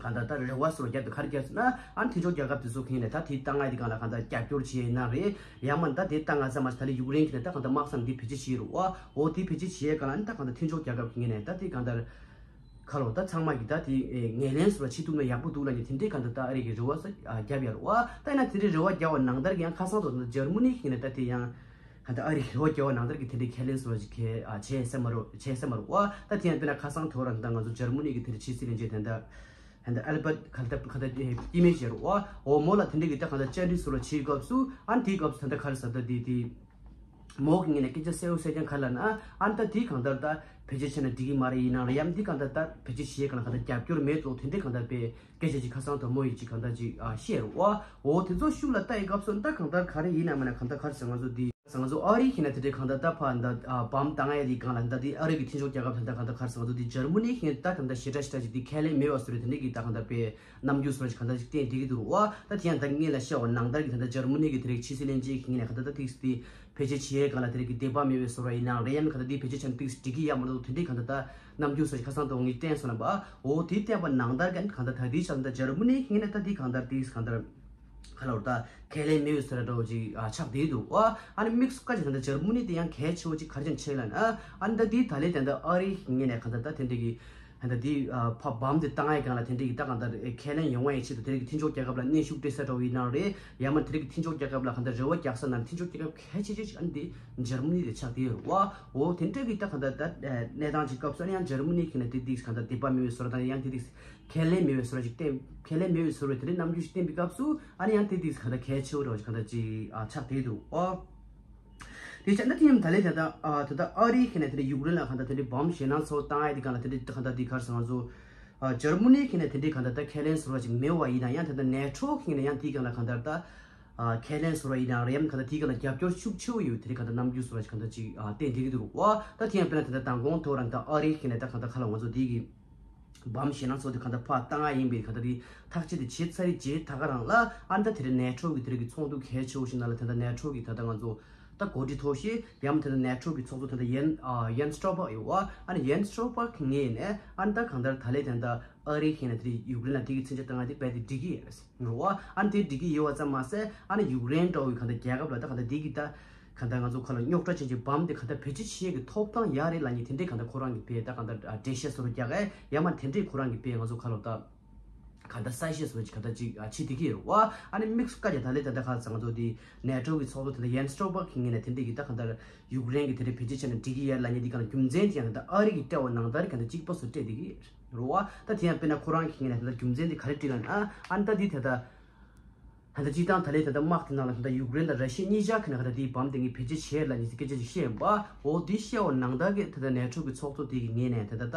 གང་ལྟར་ད་རེ་བ་སོར་བརྒྱབ་ཏེ་ག་རེ་བརྒྱབ་ཟེར་ན། ཨ་ནི་མཐུན་ཕྱོགས་རྒྱལ་ཁབ་དེ་ཚོ་གིས་ནས་ད་དེའི་ཏང་ཨ་དེ་སྒང་ལ་གང་ལྟར་རྒྱབ་སྐྱོར་བྱེད་ཡས་ན་རེད། ཡང་མིན་ད་དེའི་ཏང་ཨ་ཙམ་མ་ཟད་ད་ལྟ་ཡུཀ་རེན་གྱི་ནས་ད་གང་ལྟར་དམག་ས་ནས་དེ་བེད་སྤྱོད་བྱེད་རུ་བ། འོ་དེ་བེད་སྤྱོད་བྱེད་ཡས་སྒང་ལ་ཨ་ནི་ད་གང་ལྟར་མཐུན་ཕྱོགས་རྒྱལ་ཁབ་ཀྱི་ངོས་ནས་ད་དེ་གང་ལྟར་ཁ་ལོ་ད་ཚང་མ་གིས་ད་དེ་ངོས་ལེན་སོར་བ་བྱེད་ཐུབ་ན་ཡག་པོ་འདུག་ལབ་ནས་དེ་འདྲའི་གང་ལྟར་ད་ཨ་རི་གི་རེ་བ་སོ་རྒྱབ་ཡ་རུ་བ། ད་ཡིན་ན་དེ་འདྲའི་རེ་བ་རྒྱབ་པ་ནང་ལྟར་གྱི་ཡང་ཁ་སང་དུ་ད་འཇར་མ་ནི་གི་ངོས་ནས་ད་དེ་ཡང་གང་ལྟར་ཨ་རི་གི་རེ་བ་རྒྱབ་པ་ནང་ལྟར་གྱི་དེ་འདྲའི་ཁས་ལེན་སོར་བ་ཞིག་གས་བྱས་ཟེར་མ་རུ་བྱས་ཟེར་མ་རུ་བ། ད་དེ་ཡང་དཔེར་ན་ཁ་སང་དུ་རང་ད་ང་ཚོ་འཇར་མ་ནི་གི་དེ་འདྲའི་ཕྱི་སྲིད་བློན་ཆེན་དེ་འདྲ། ཧན་ད་ཨལ་བར་ག་ལ་ད་ག་ད་སྐྱེ་དམན་ཞེས་རུ་བ། འོ་མོ་ལ་དེ་འདྲ་གི་ད་གང་ལྟར་བཅར་འདྲི་སོགས་ལ་བྱེད་སྐབས་སུ་ཨ་ནི་དེའི་སྐབས་སུ་ད་ལྟ་ག་རེ་ཟེར་ད་དེ་དེ། མོ་གི་ངོས་ནས་སྐད་ཆ་གསལ་པོ་གསལ་རྐྱང་ག་རེ་ལབ་ན། ཨ་ནི་ད་དེ་གང་ལྟར་ད་བེད་སྤྱོད་བྱས་ན་འགྲིག་གི་མ་རེད། ཡིན་ནའང་རེད། ཡང་དེ་གང་ལྟར་ད་བེད་སྤྱོད་བྱེད་ཡས་གང་ལ་གང་ལྟར་རྒྱབ་སྐྱོར་མེད་དོ་དེ་འདྲའི་གང་ལྟར་པའི་སྐད་ཆ་ཅིག་ཁ་སང་ད་མོ་ཡིས་ཅིག་གང་ལྟར་ཅིག་ཨ་བཤད་རུ་བ། འོ་དེ་ཚོ་ཤུགས་ལ་ལྟ་ཡི་སྐབས་སུ་ད་གང་ལྟར་ག་རེ་ཡིན་ནའང་མིན་ན་གང་ལྟར་ག་རེ་ཟེར་ང་ཚོ་འདི་ང་ཚོ་ཨ་རི་གི་ནས་དེ་འདྲའི་གང་ལྟར་ད་ཕར་ད་བམ་བཏང་ཡས་དེ་སྒང་ལ་ད་དེ་ཨ་རི་གི་མཐུན་ཕྱོགས་རྒྱལ་ཁབ་ད་ད་གང་ལྟར་ག་རེ་ཟེར་ང་ཚོ་འདི་འཇར་མ་ནི་གི་ད་གང་ལྟར་ཞེ་དྲག་ཞེ་དྲག་ཅིག་འདི་ཁས་ལེན་མེད་པ་བཟོ་རེད། དེ་འདྲའི་གི་ད་གང་ལྟར་པའི་རྣམ་འགྱུར་སོགས་ཅིག་གང་ལྟར་ཅིག་བསྟན་བསྡད་ཀྱི་འདུག་རུ་བ། ད་དེ་ཡང་ད་ངེད་ལ་བཤད་པ་ནང་ལྟར་གྱི་ད་ལྟ་འཇར་མ་ནི་གི་དེ་རིགས་ཕྱི་སྲིད་བློན་ཆེན་གྱི་ངོས་ནས་ག་ད་ད་ཏིག་སི་དེ་བེད་སྤྱོད་བྱེད་ཡས་སྒང་ལ་དེ་རིགས་ཀྱི་དད་པ་མེད་པའི་བཟོ་འདྲ་ཡིན་ནའང་རེད། ཡང་ག་ད་དེ་བེད་སྤྱོད་བྱས་ན་ཏིག་སི་འགྲིག་གི་ཡོད་མ་རེད། དེ་འདྲའི་ག་ད་ད་རྣམ་འགྱུར་སོགས་ཀྱི་ཁ་སང་དུ་ངས་བསྟན་སོང་ན་པ། འོ་དེ་བསྟན་པ་ནང་ལྟར་གྱི་ག་ད་ད་དེའི་ཆ་ད་འཇར་མ་ནི་གི་ངོས་ནས་ད་དེ་ག་ད་ཏིག་སི་ག་ད་ག་ལ་བར་ད་ཁས་ལེན་མེད་པའི་བཟོ་འདྲ་འདྲ་བོ་ཅིག་ཨ་ཆགས་བསྡད་འདུག་བ། ཨ་ནི་དམིགས་སུ་བཀར་ཅིག་ད་ད་འཇར་མ་ནི་དེ་ཡང་གལ་ཆེ་བོ་ཅིག་ག་རེ་བྱས་ནས་བྱས་ལབ་ན། ཨ་ནི་ད་དེ་ད་ལས་དེ་འདྲ་ཨ་རི་གི་ངོས་ནས་ག་ད་ད་དེ་འདྲའི་གི་ད་ལྟ་དེ་ཨ་ཕ་བམ་དེ་བཏང་ཡས་སྒང་ལ་དེ་འདྲའི་གི་ད་གང་ལྟར་ཨེ་ཁས་ལེན་ཡོང་བ་ཡི་ཆེད་དུ་དེ་རིགས་ཀྱི་མཐུན་ཕྱོགས་རྒྱལ་ཁབ་ལ་གནོན་ཤུགས་སྤྲད་ས་འདྲ་བོ་ཡིན་ནའང་རེད། ཡང་མིན་དེ་རིགས་ཀྱི་མཐུན་ཕྱོགས་རྒྱལ་ཁབ་ལ་གང་ལྟར་རེ་བ་རྒྱག་ས་ན་མཐུན་ཕྱོགས་རྒྱལ་ཁབ་གལ་ཆེ་ཆེ་ཞིག་ཨ་ནི་དེ་འཇར་མ་ནི་དེ་ཆགས་བསྡད་ཡོད་རེད་བ། འོ་དེ་འདྲ་གི་ད་གང་ལྟར་ད་ཨེ་གནས་སྟངས་ཅིག་སྐབས་སུ་ཨ་ནི་ཡང་འཇར་མ་ནི་གི་ནས་དེ་དེ་གང་ལྟར་དད་པ་མེད་པའི་བཟོ་འདྲ་དང་ཡང་དེ་དེ་ཁས་ལེན་མེད་པའི་བཟོ་འདྲ་ཅིག་བསྟན། ཁས་ལེན་མེད་པའི་བཟོ་འདྲ་དེ་འདྲའི་རྣམ་འགྱུར་ཞིག་བསྟན་པའི་སྐབས་སུ་ཨ་ནི་ཡང་དེ་དེ་གང་ལྟར་གལ་ཆེ་བོ་འདྲ་བོ་ཞིག་གང་ལྟར་ཅིག་ཨ་ཆགས་བསྡད་འདུག་ཨོ། དེ་བྱས་ན་དེ་ཡང་ད་ལན་ད་ལྟ་ཨ་ད་ལྟ་ཨ་རི་གི་ནས་དེ་འདྲའི་ཡུཀ་རེན་ལ་གང་ལྟར་དེ་འདྲའི་བམ་ཞེད་སྣང་ཚ་བོ་བཏང་ཡས་དེ་གང་ལ་དེ་འདྲའི་གང་ལྟར་དེ་ག་རེ་ཟེར་ང་ཚོ་ ཨ་འཇར་མ་ནི་གི་ནས་དེ་འདྲའི་གང་ལྟར་ད་ཁས་ལེན་བཟོ་འདྲ་ཅིག་མེད་པ་ཡིན་ན་ཡང་། ད་ལྟ་ནེ་ཊོ་གི་ནས་ཡང་དེའི་སྒང་ལ་གང་ལྟར་ད་ཨ་ཁས་ལེན་བཟོ་འདྲ་ཡིན་ན་རེད། ཡང་གང་ལྟར་དེའི་སྒང་ལ་རྒྱབ་སྐྱོར་ཤུགས་ཆེ་བོ་ཡོད། དེ་འདྲའི་གང་ལྟར་རྣམ་འགྱུར་བཟོ་འདྲ་ཅིག་གང་ལྟར་ཅིག་ཨ་བསྟན་བསྡད་ཀྱི་འདུག་རེད་པ། ད་དེ་ཡང་དཔེར་ན་ད་ལྟ་མདང་དགོང་ཐོག་རང་ད་ཨ་རི་གི་ནས་ད་གང་ལྟར་ཁ་ལ་ང་ཚོ་དེ་གི་བམ་ཞེད་སྣང་ཚོགས་དེ་གང་ལྟར་ཕར་བཏང་ཡ་ཡིན་པའི་གང་ལྟར་དེ་ཐག་གཅོད་དེ་བྱས་ཚར་རེད། བྱས་ད་ག་རང་ལ་ཨ་ནི་ད་དེ་རིང་ནེ་ཊོ་གི་དེ་རིང་གི་ཚོགས་འདུ་གལ་ཆེ་བོ་ཞིག་ནང་ལ་ད་ལྟ་ནེ་ཊོ་གི་ད་ལྟ་ང་ཚོ་ད་འགོ་ཁྲིད་ཐོག་ཤེས་ཡང་ད་ལྟ་ནེ་ཊོ་གི་ཚོགས་གཙོ་ད་ལྟ་ཡན་ཨ་ཡན་སི་སྟོལ་པག་ཡོད་པ། ཨ་ནི་ཡན་སི་སྟོལ་པག་གི་ངོས་ནས་ཨ་ནི་ད་གང་ལྟར་ད་ལས་ད་ལྟ་ཨ་རི་གི་ནས་དེ་རིང་ཡུཀ་རེན་ལ་དེ་གི་མཚོན་ཆ་བཏང་ཡ་དེ་རྦད་དེ་འགྲིག་གི་ཡོད་རེད་པ། ཨ་ནི་དེ་འགྲིག་གི་ཡོད་པ་ཙམ་མ་ཟད་ཨ་ནི་ཡུཀ་རེན་འདྲ་བོའི་གང་ལྟར་རྒྱལ་ཁབ་ལ་ད་གང་ལྟར་དེ་གི་ད་གང་ལྟར་ང་ཚོ་ཁ་ལ་རྙོག་དྲ་ཅན་གྱི་བམ་དེ་གང་ལྟར་བེད་སྤྱོད་བྱེད་ཡས་ཀྱི་ཐོབ་ཐང་ཡག་རེད་ལབ་མཁན་དེ་འདྲའི་གང་ལྟར་ཁོ་རང་གི་དཔེ་ད་གང་ལྟར་འགྲེལ་བཤད་བཟོ་འདྲ་རྒྱག་གི་ཡང་མ་དེ་འདྲའི་ཁོ་རང་གི་དཔེ་ང་ཚོ་ཁ་ལ་ད་གང་ལྟར་གསལ་བཤད་བཟོ་འདྲ་ཅིག་གང་ལྟར་ཅིག་བྱེད་བསྡད་ཀྱི་ཡོད་རེད་པ། ཨ་ནི་དམིགས་སུ་བཀར་ཏེ་ད་ལྟ་ཁ་ལ་ང་ཚོ་དེ་ནེ་ཊོ་གི་ཚོགས་གཙོ་ད་ལྟ་ཡན་སི་སྟོལ་པག་གི་ངོས་ནས་དེ་འདྲའི་གི་ད་གང་ལྟར་ཡུཀ་རེན་གྱི་དེ་འདྲའི་བེད་སྤྱོད་བྱས་ན་འགྲིག་གི་ཡོད་ལབ་མཁན་དེ་གང་ལྟར་རྒྱུ་མཚན་དེ་ཡང་ད་ལྟ་ཨ་རི་གི་དཔྲལ་བ་ནང་ལྟར་གང་ལྟར་གཅིག་པ་བཟོ་སྤྲད་བསྡད་ཀྱི་ཡོད་རེད་པ། ད་དེ་ཡང་དཔེར་ན་ཁོ་རང་གི་ངོས་ནས་ད་ལྟ་རྒྱུ་མཚན་དེ་ག་རེ་བྲིས་ལབ་ན། ཨ་ནི་ད་འདི་ད་ལྟ་ད་ལྟ་སྤྱིར་བཏང་ད་ལན་ད་ལྟ་དམག་དེ་ནང་ལ་ད་ལྟ་ཡུཀ་རེན་དང་ར་ཤི་ཡ་གཉིས་ཆ་གི་ནས་ད་ལྟ་དེའི་བམ་དེ་ངས་བེད་སྤྱོད་བྱས་ལབ་མཁན་སྐད་ཆ་ཞིག་བཤད་ཡིན་པ། འོ་དེ་བཤད་པ་ནང་ལྟར་གྱི་ད་ལྟ་ནེ་ཊོ་གི་ཚོགས་གཙོ་དེ་གི་ངོས་ནས་ད་ལྟ་ད་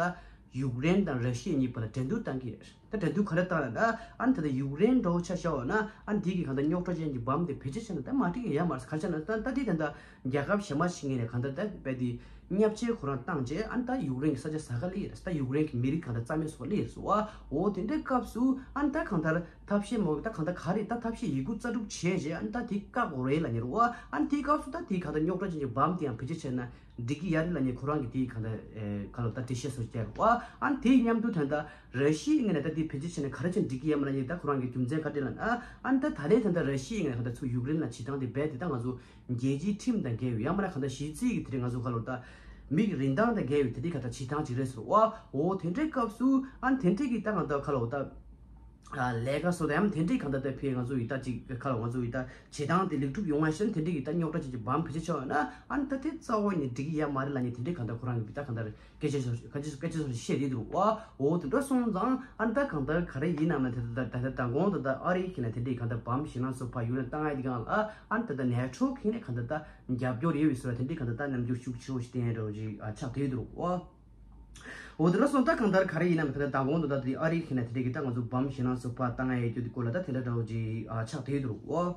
ཡུཀ་རེན་དང་ར་ཤི་ཡ་གཉིས་བར་ལ་འགྲན་བསྡུར་བཏང་གི་རེད། ད་འགྲན་བསྡུར་ག་རེ་བཏང་ལབ་ན། ཨ་ནི་ད་ལྟ་ཡུཀ་རེན་འདྲ་བོ་ཆ་བཞག་པ་ན་ཨ་ནི་དེ་གི་གང་ལྟར་རྙོག་དྲ་ཅན་གྱི་བམ་དེ་བེད་སྤྱོད་བྱས་ན་ད་མ་འགྲིག་གི་ཡོད་མ་རེད། ག་རེ་བྱས་ན་ད་ད་དེ་ད་ལྟ་རྒྱལ་ཁབ་གཞན་པ་ཞིག་ངོས་ནས་གང་ལྟར་ད་རྦད་དེ་བརྙས་བཅོས་ཁོ་རང་བཏང་རྗེས་ཨ་ནི་ད་ཡུཀ་རེན་གྱི་ས་ཆ་ཟ་ག་སླེབས་ཡོད་རེད། ད་ཡུཀ་རེན་གྱི་མི་རིགས་གང་ལྟར་རྩ་མེད་བཟོ་ག་སླེབས་ཡོད་རེད་པ། འོ་དེ་འདྲའི་སྐབས་སུ་ཨ་ནི་ད་གང་ལྟར་ཐབས་ཤེས་མ་འོས་ད་གང་ལྟར་ག་རེ་ད་ཐབས་ཤེས་ཡི་གུ་རྩལ་སྤྲུགས་བྱས་རྗེས་ཨ་ནི་ད་དེ་བཀག་དགོས་རེད་ལབ་མཁན་རེད་པ། ཨ་ནི་དེའི་སྐབས་སུ་ད་དེ་གང་ལྟར་རྙོག་དྲ་ཅན་གྱི་བམ་དེ་ཡང་བེད་སྤྱོད་བྱས་ན་འགྲིག་གི་ཡོད་རེད་ལབ་མཁན་ཁོ་རང་གི་དེ་གང་ལྟར་ཨེ་ག་ལོ་ད་འགྲེལ་བཤད་བཟོ་བྱས་རེད་པ། ཨ་ནི་དེའི་མཉམ་དུ་ད་ལྟ་ར་ཤི་ཡའི་ངོས་ནས་ད་དེ་བེད་སྤྱོད་བྱས་ན་ག་རེ་བྱས་ན་འགྲིག་གི་ཡོད་མ་རེད་ལབ་མཁན་ད་ཁོ་རང་གི་རྒྱུ་མཚན་ག་རེ་ལབ་ན། ཨ་ནི་ད་ད་ལན་ད་ལྟ་ར་ཤི་ཡའི་ངོས་ནས་གང་ལྟར་ཚུར་ཡུཀ་རེན་ལ་བྱེད་སྟངས་དེ་རྦད་དེ་ད་ང་ཚོ་རྒྱལ་སྤྱིའི་ཁྲིམས་དང་འགལ་བའི་ཡང་མིན་ན་གང་ལྟར་གཞི་རྩའི་གི་དེ་རིང་ང་ཚོ་ག་ལོ་ད་མིའི་རིན་ཐང་དང་འགལ་བའི་དེ་འདྲའི་གང་ལྟར་བྱེད་སྟངས་ཅིག་རེད་ཟེར་བ། འོ་དེ་འདྲའི་སྐབས་སུ་ཨ་ནི་དེ་འདྲའི་གི་ད་གང་ལྟར་ག་ལོ་ད་ལས་ཀ་སོགས་དང་ཡང་དེ་འདྲའི་གང་ལྟར་ད་ཕེ་ང་ཚོ་ཡི་ད་ཅིག་ག་ལོ་ང་ཚོ་ཡི་ད་བྱེད་སྟངས་དེ་ལེགས་གྲུབ་ཡོང་བ་ཞིག་དེ་འདྲའི་གི་ད་རྙོག་དྲ་ཅིག་གི་བམ་བེད་སྤྱོད་བྱས་པ་ན་ཨ་ནི་ད་དེ་རྩ་བ་ནས་འགྲིག་གི་ཡོད་མ་རེད་ལབ་མཁན་དེ་འདྲའི་གང་ལྟར་ཁོ་རང་གི་ད་གང་ལྟར་སྐད་ཆ་ཤོར་སྐད་ཆ་སྐད་ཆ་ཤོར་བཤད་དེ་འདུག་བ། འོ་དེ་འདྲ་སོང་ཙང་ཨ་ནི་ད་གང་ལྟར་ག་རེ་ཡིན་ནམ་ན་དེ་ད་ད་ད་མདང་དགོང་ད་ད་ཨ་རི་གི་ནས་དེ་འདྲའི་གང་ལྟར་བམ་ཞེད་སྣང་ཚོ་ཕར་ཡུ་རེན་བཏང་ཡ་དེ་གང་ལ་ཨ་ནི་ད་ད་ནེ་ཊོ་གི་ནས་གང་ལྟར་ད་རྒྱབ་སྐྱོར་ཡོད་པའི་བཟོ་འདྲ་དེ་འདྲའི་གང་ལྟར་ད་རྣམ་འགྱུར་ཤུགས་ཆེ་བོ་ཞིག་བསྟན་ཡ་འདྲ་བོ་ཅིག་ཨ་ཆགས་བསྡད་འདུག་བ། འོ་དེ་འདྲ་སོང་ད་གང་ལྟར་ག་རེ་ཡིན་ནམ་ད་ད་མདང་དགོང་ད་ད་དེ་ཨ་རི་གི་ནས་དེ་འདྲའི་གི་ད་ང་ཚོ་བམ་ཞེད་སྣང་ཚོ་ཕར་བཏང་ཡ་ཡོད་རྒྱུ་དེ་སྐོར་ལ་ད་དེ་འདྲ་འདྲ་བོ་ཅིག་ཨ་ཆགས་བསྡད་འདུག་བ།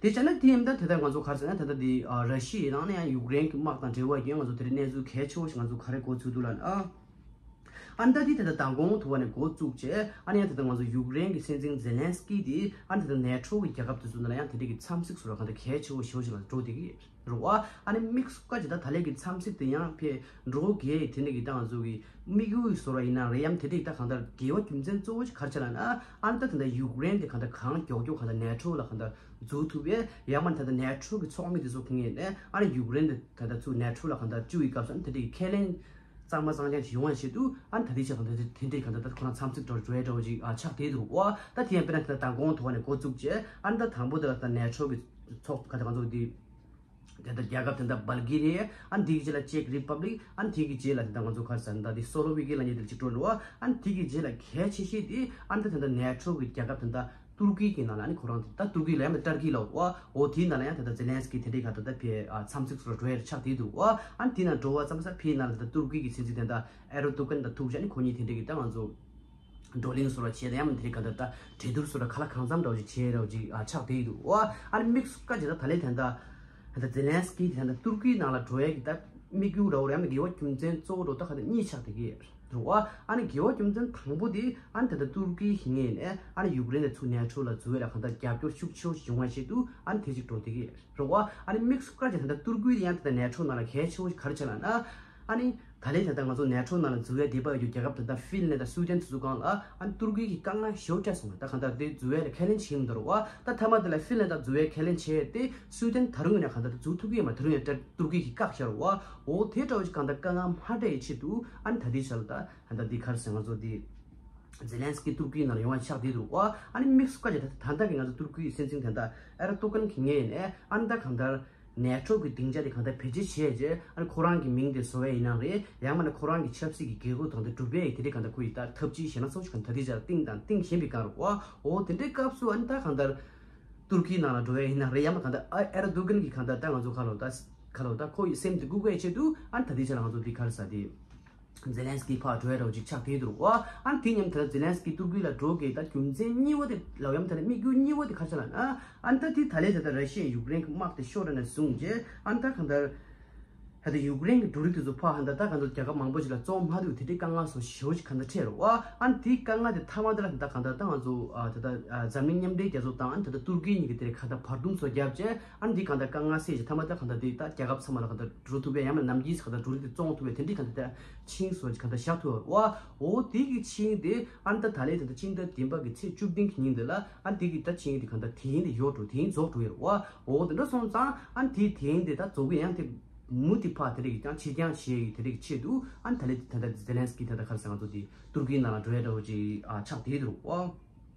དེ་བྱས་ན་དེ་ཡིན་ད་དེ་ལྟར་ང་ཚོ་ག་རེ་ཟེར་ན་ད་ལྟ་དེ་ཨ་ར་ཤི་ཡའི་ནང་ནས་ཡང་ཡུཀ་རེན་གྱི་དམག་དང་འབྲེལ་བ་ཡོད་ང་ཚོ་དེ་རིང་གནས་ཚུལ་གལ་ཆེ་བོ་ཞིག་ང་ཚོ་ག་རེ་འགོ་ཚུགས་འདུག་ལབ་ན། ཨ་ནི་ད་དེ་ད་ལྟ་མདང་དགོང་ཐུག་པ་ནས་འགོ་བཙུགས་བྱས་ཨ་ནི་ཡང་ད་ལྟ་ང་ཚོ་ཡུཀ་རེན་གྱི་སྲིད་འཛིན་ཛེ་ལན་སི་ཀི་དེ་ཨ་ནི་ད་ལྟ་ནེ་ཊོ་གི་རྒྱལ་ཁབ་དེ་ཚོ་ནང་ལ་ཡང་དེ་འདྲའི་གི་འཚམས་གཟིགས་བཟོ་འདྲ་གང་ལྟར་གལ་ཆེ་བོ་ཞེ་བོ་ཞིག་ལ་འགྲོ་བསྡད་ཀྱི་ཡོད་རེད་བ། ཨ་ནི་དམིགས་སུ་བཀར་བྱས་ད་ད་ལན་གྱི་འཚམས་གཟིགས་དེ་ཡང་ཕེ་འགྲོ་གི་དེ་འདྲའི་གི་ད་ང་ཚོ་གི་དམིགས་ཡུལ་བཟོ་འདྲ་ཡིན་ན་རེད་ཡང་དེ་འདྲའི་གི་ད་གང་ལྟར་འགལ་བ་རྒྱུ་མཚན་གཙོ་བོ་ཞིག་ག་རེ་ཆགས་ལབ་ན། ཨ་ནི་ད་ད་ལྟ་ཡུཀ་རེན་དེ་གང་ལྟར་གང་མགྱོགས་མགྱོགས་གང་ལྟར་ནེ་ཊོ་ལ་གང་ལྟར་འཛུལ་ཐུབ་པའི་ཡང་མིན་ད་ལྟ་ནེ་ཊོ་གི་ཚོགས་མི་དེ་ཚོ་གི་ངོས་ནས་ཨ་ནི་ཡུཀ་རེན་དེ་ད་ལྟ་ཚུར་ནེ་ཊོ་ལ་གང་ལྟར་བཅུག་པའི་སྐབས་སུ་ཨ་ནི་དེ་འདྲའི་གི་ཁས་ལེན་གཙང་མ་གཙང་རྐྱང་ཞིག་ཡོང་བའི་ཆེད་དུ་ཨ་ནི་ད་ལྟའི་ཆ་གང་ལྟར་དེ་འདྲའི་གང་ལྟར་ད་ཁོ་རང་འཚམས་གཟིགས་འགྲོ་འགྲོ་ཡ་འདྲ་བོ་ཅིག་ཨ་ཆགས་བསྡད་འདུག་བ། ད་དེ་ཡང་དཔེར་ན་ད་ལྟ་མདང་དགོང་ཐུག་པ་ནས་འགོ་བཙུགས་བྱས་ཨ་ནི་ད་དང་པོ་དེ་ལ་ད་ནེ་ཊོ་གི་ཚོགས་ག་ད་ང་ཚོ་དེ་དེ་ལྟར་རྒྱལ་ཁབ་དེ་འདྲ་སྦལ་གི་རི་ཡ། ཨ་ནི་དེའི་རྗེས་ལ་ཅེཀ་རི་པབ་ལིག་ཨ་ནི་དེའི་རྗེས་ལ་དེ་འདྲ་ང་ཚོ་ག་རེ་ཟེར་ན་ད་དེ་སོ་ལོ་ཝེ་ཀི་ལབ་མཁན་དེ་ལ་གཅིག་འགྲོ་འདུག་བ། ཨ་ནི་དེའི་རྗེས་ལ་གལ་ཆེ་ཤོས་དེ་ཨ་ནི་ད་དེ་འདྲ་ནེ་ཊོ་གི་རྒྱལ་ཁབ་དེ་འདྲ་ཏུར་ཀི་གི་ནང་ལ་ཨ་ནི་ཁོ་རང་དེ་ད་ཏུར་ཀི་ལབ་ཡ་མེད་ཏར་ཀི་ལབ་འོ་དེའི་ནང་ལ་ཡང་དེ་འདྲ་ཛེ་ལན་སི་ཀི་དེ་འདྲའི་ག་ད་ད་ཕེ་ཨ་འཚམས་གཟིགས་སུ་འགྲོ་ཡ་ཆགས་བསྡད་འདུག་བ། ཨ་ནི་དེའི་ནང་འགྲོ་བ་ཙམ་ས་ཕེའི་ནང་ལ་ད་ཏུར་ཀི་གི་སྲིད་འཛིན་དེ་འདྲ་ཨེར་དོ་གན་དང་ཐུག་བྱས་ཨ་ནི་ཁོ་གཉིས་དེ་འདྲའི་གི་ད་ང་ཚོ་བགྲོ་གླེང་བཟོ་འདྲ་བྱས་ད་ཡང་མིན་དེ་རིང་ག་འདྲ་ད་གྲོས་བསྡུར་བཟོ་འདྲ་ཁ་ལག་གང་འཚམ་འདྲ་བོ་ཅིག་བྱས་ར་བོ་ཅིག་ཨ་ཆགས་བསྡད་འདུག་བ། ཨ་ནི་དམིགས་སུ་བཀར་བྱས་ད་ད་ལན་དེ་འདྲ་ད་ཛེ་ལན་སི་ཀི་དེ་འདྲ་ཏུར་ཀིའི་ནང་ལ་འགྲོ་ཡ་གི་ད་དམིགས་ཡུལ་ར་བོ་ར་ཡང་འགལ་བ་རྒྱུ་མཚན་གཙོ་བོ་འགྲོ་ད་ག་ད་གཉིས་ཆགས་བསྡད་ཀྱི་རེད་བ། ཨ་ནི་འགལ་བ་རྒྱུ་མཚན་དང་པོ་དེ་ཨ་ནི་ད་ད་ཏུར་ཀིའི་ངོས་ནས་ཨ་ནི་ཡུཀ་རེན་དེ་ཚུར་ནེ་ཊོ་ལ་འཛུལ་བའི་ལ་ག་ད་རྒྱབ་སྐྱོར་ཤུགས་ཆེ་བོ་ཞིག་ཡོང་བ་ཆེད་དུ་ཨ་ནི་དེ་ཅིག་འགྲོ་བསྡད་ཀྱི་རེད་བ། ཨ་ནི་དམིགས་སུ་བཀར་བྱས་ད་ད་ཏུར་ཀི་དེ་ཡང་ད་ད་ནེ་ཊོ་ནང་ལ་གལ་ཆེ་བོ་ཞིག་ག་རེ་ཆགས་ལབ་ན། ཨ་ནི། ད་ལན་ད་ལྟ་ང་ཚོ་ནེ་ཊོ་ནང་ལ་འཛུལ་བའི་འདོད་པ་ཡོད་རྒྱུ་རྒྱལ་ཁབ་ད་ལྟ་ཧྥིན་ལན་དང་སུའུ་ཏན་དེ་ཚོ་སྒང་ལ་ཨ་ནི་ཏུར་ཀི་གིས་དཀའ་ངལ་ཞེ་པོ་སྤྲད་སོང་བ། ད་གང་ལྟར་དེ་འཛུལ་བའི་ལ་ཁས་ལེན་བྱེད་ཀྱི་མི་འདུག་ར་བ། ད་མཐའ་མ་དེ་ལ་ཧྥིན་ལན་དང་འཛུལ་བའི་ཁས་ལེན་བྱས་ཏེ་སུའུ་ཏན་ད་རུང་ཡིན་ན་གང་ལྟར་འཛུལ་ཐུབ་ཀྱི་ཡོད་མ་རེད། ད་རུང་ཡང་ཏུར་ཀི་གིས་བཀག་བཞག་ར་བ། འོ་དེ་འདྲ་བོ་ཞིག་གང་ལྟར་དཀའ་ངལ་མ་སྤྲད་ཡའི་ཆེད་དུ་ཨ་ནི་ད་ལྟའི་ཆར་ལ་ད་ད་ལྟ་འདི་ག་རེ་ཟེར་ང་ཚོ་འདི་ཛེ་ལན་སི་ཀི་ཏུར་ཀིའི་ནང་ལ་ཡོང་བ་ཆགས་བསྡད་འདུག་ར་བ། ཨ་ནི་དམིགས་སུ་བཀར་བྱས་ད་ད་ལྟ་གི་ང་ཚོ་ཏུར་ཀིའི་སྲིད་འཛིན་དེ་འདྲ་ཨེར་དོ་གན་གྱི་ངོས་ནས་ཨ་ནི་ད་གང་ལྟར། ནེ་ཊོ་གི་སྡིངས་ཆ་དེ་གང་ལྟར་བེད་སྤྱོད་བྱས་རྗེས་ཨ་ནི་ཁོ་རང་གི་མིང་དེ་བཟོ་བ་ཡིན་ན་རེད། ཡང་མིན་ན་ཁོ་རང་གི་ཆབ་སྲིད་ཀྱི་འགན་ཁུར་དང་དེ་སྒྲུབ་པའི་དེ་འདྲའི་གང་ལྟར་ཁོ་ཡི་ད་ཐབས་ཇུས་ཞེད་སྣང་ཚོགས་ཤིག་གང་ལྟར་དེ་ལྟར་བཏིང་དང་བཏིང་བཞིན་པའི་སྒང་རེད་བ། འོ་དེ་འདྲའི་སྐབས་སུ་ཨ་ནི་ད་གང་ལྟར་ཏུར་ཀིའི་ནང་ལ་འགྲོ་བ་ཡིན་ན་རེད། ཡང་མིན་གང་ལྟར་ཨ་ཨེར་དོ་གན་གྱི་གང་ལྟར་ད་ང་ཚོ་ཁ་ལོ་ད་ཁ་ལོ་ད་ཁོ་ཡི་སེམས་དེ་འགུག་པའི་ཆེད་དུ་ཨ་ནི་ད་དེ་ཆ་ལ་ང་ཚོ་འདི་ག་རེ་ཟ་དེ། ཛེ་ལན་སི་ཀི་ཕར་འགྲོ་ཡ་འདྲ་བོ་ཅིག་ཆགས་བསྡད་འདུག་པ། ཨ་ནི་དེ་མཉམ་དུ་ཛེ་ལན་སི་ཀི་ཏུར་ཀི་ལ་འགྲོ་གི་ད་རྒྱུ་མཚན་གཉིས་པ་དེ་ལབ་ཡམ་ད་ནི་དམིགས་ཡུལ་གཉིས་པ་དེ་ག་རེ་ཆགས་ལབ་ན། ཨ་ནི་ད་དེ་ད་ལས་ད་ལྟ་ར་ཤི་ཡ་ཡུཀ་རེན་གྱི་དམག་དེ་ཤོར་ནས་བཟུང་རྗེས་ཨ་ནི་ད་གང་ལྟར། ད་ལྟ་ཡུཀ་རེན་གྱི་འབྲུ་རིགས་དེ་ཚོ་ཕར་ཧ་ད་ད་གང་ལྟར་རྒྱལ་ཁབ་མང་པོ་ཞིག་ལ་བཙོང་མ་ཐུབ་དེ་འདྲའི་དཀའ་ངལ་སོགས་ཞེ་པོ་ཞིག་གང་ལྟར་འཕྲད་རེད་པ། ཨ་ནི་དེའི་དཀའ་ངལ་དེ་མཐའ་མ་དེ་ལ་ད་གང་ལྟར་ད་ང་ཚོ་ཨ་ད་ལྟ་ཨ་འཛམ་གླིང་མཉམ་འབྲེལ་རྒྱལ་ཚོགས་དང་ཨ་ནི་ད་ལྟ་ཏུར་ཀི་གཉིས་ཀྱི་དེ་རེད་གང་ལྟར་བར་འདུམ་སོགས་བརྒྱབ་རྗེས་ཨ་ནི་དེ་གང་ལྟར་དཀའ་ངལ་སེལ་རྗེས་མཐའ་མ་ད་གང་ལྟར་དེ་ད་རྒྱལ་ཁབ་ཚང་མ་ལ་གང་ལྟར་འགྲོ་ཐུབ་པའི་ཡང་མིན་ནམ་རྒྱུན་གང་ལྟར་འབྲུ་རིགས་དེ་བཙོང་ཐུབ་པའི་དེ་འདྲའི་གང་ལྟར་ད་ཆིངས་སོགས་ཀྱི་གང་ལྟར་བཞག་ཐུབ་པ་རེད་པ། འོ་དེ་གི་ཆིངས་དེ་ཨ་ནི་ད་ད་ལས་ད་ལྟ་སྤྱི་ཟླ་བདུན་པ་གི་ཚེས་བཅུ་བདུན་གི་ཉིན་དེ་ལ་ཨ་ནི་དེ་གི་ད་ཆིངས་དེ་གང་ལྟར་དེ་རིང་དེ་ཡོད་འགྲོ་དེ་རིང་རྫོགས་འགྲོ་ཡོད་རེད་པ། འོ་དེ་འདྲ་སོང་ཙང་ཨ་ནི་དེ་དེ་རིང་དེ་ད་རྫོགས་གི་ཡང་དེ་མུ་མཐུད་ཕར་དེ་རིགས་ཀྱང་ཕྱིར་འགྱངས་བྱེད་ཡི་དེ་རིགས་ཆེད་དུ་ཨ་ནི་ད་ལས་ད་ལྟ་ཛེ་ལན་སི་ཀི་ད་ལྟ་ག་རེ་ཟེར་ང་ཚོ་དེ་ཏུར་ཀིའི་ནང་ལ་འགྲོ་ཡ་འདྲ་བོ་ཅིག་ཨ་ཆགས་བསྡད་འདུག་པ།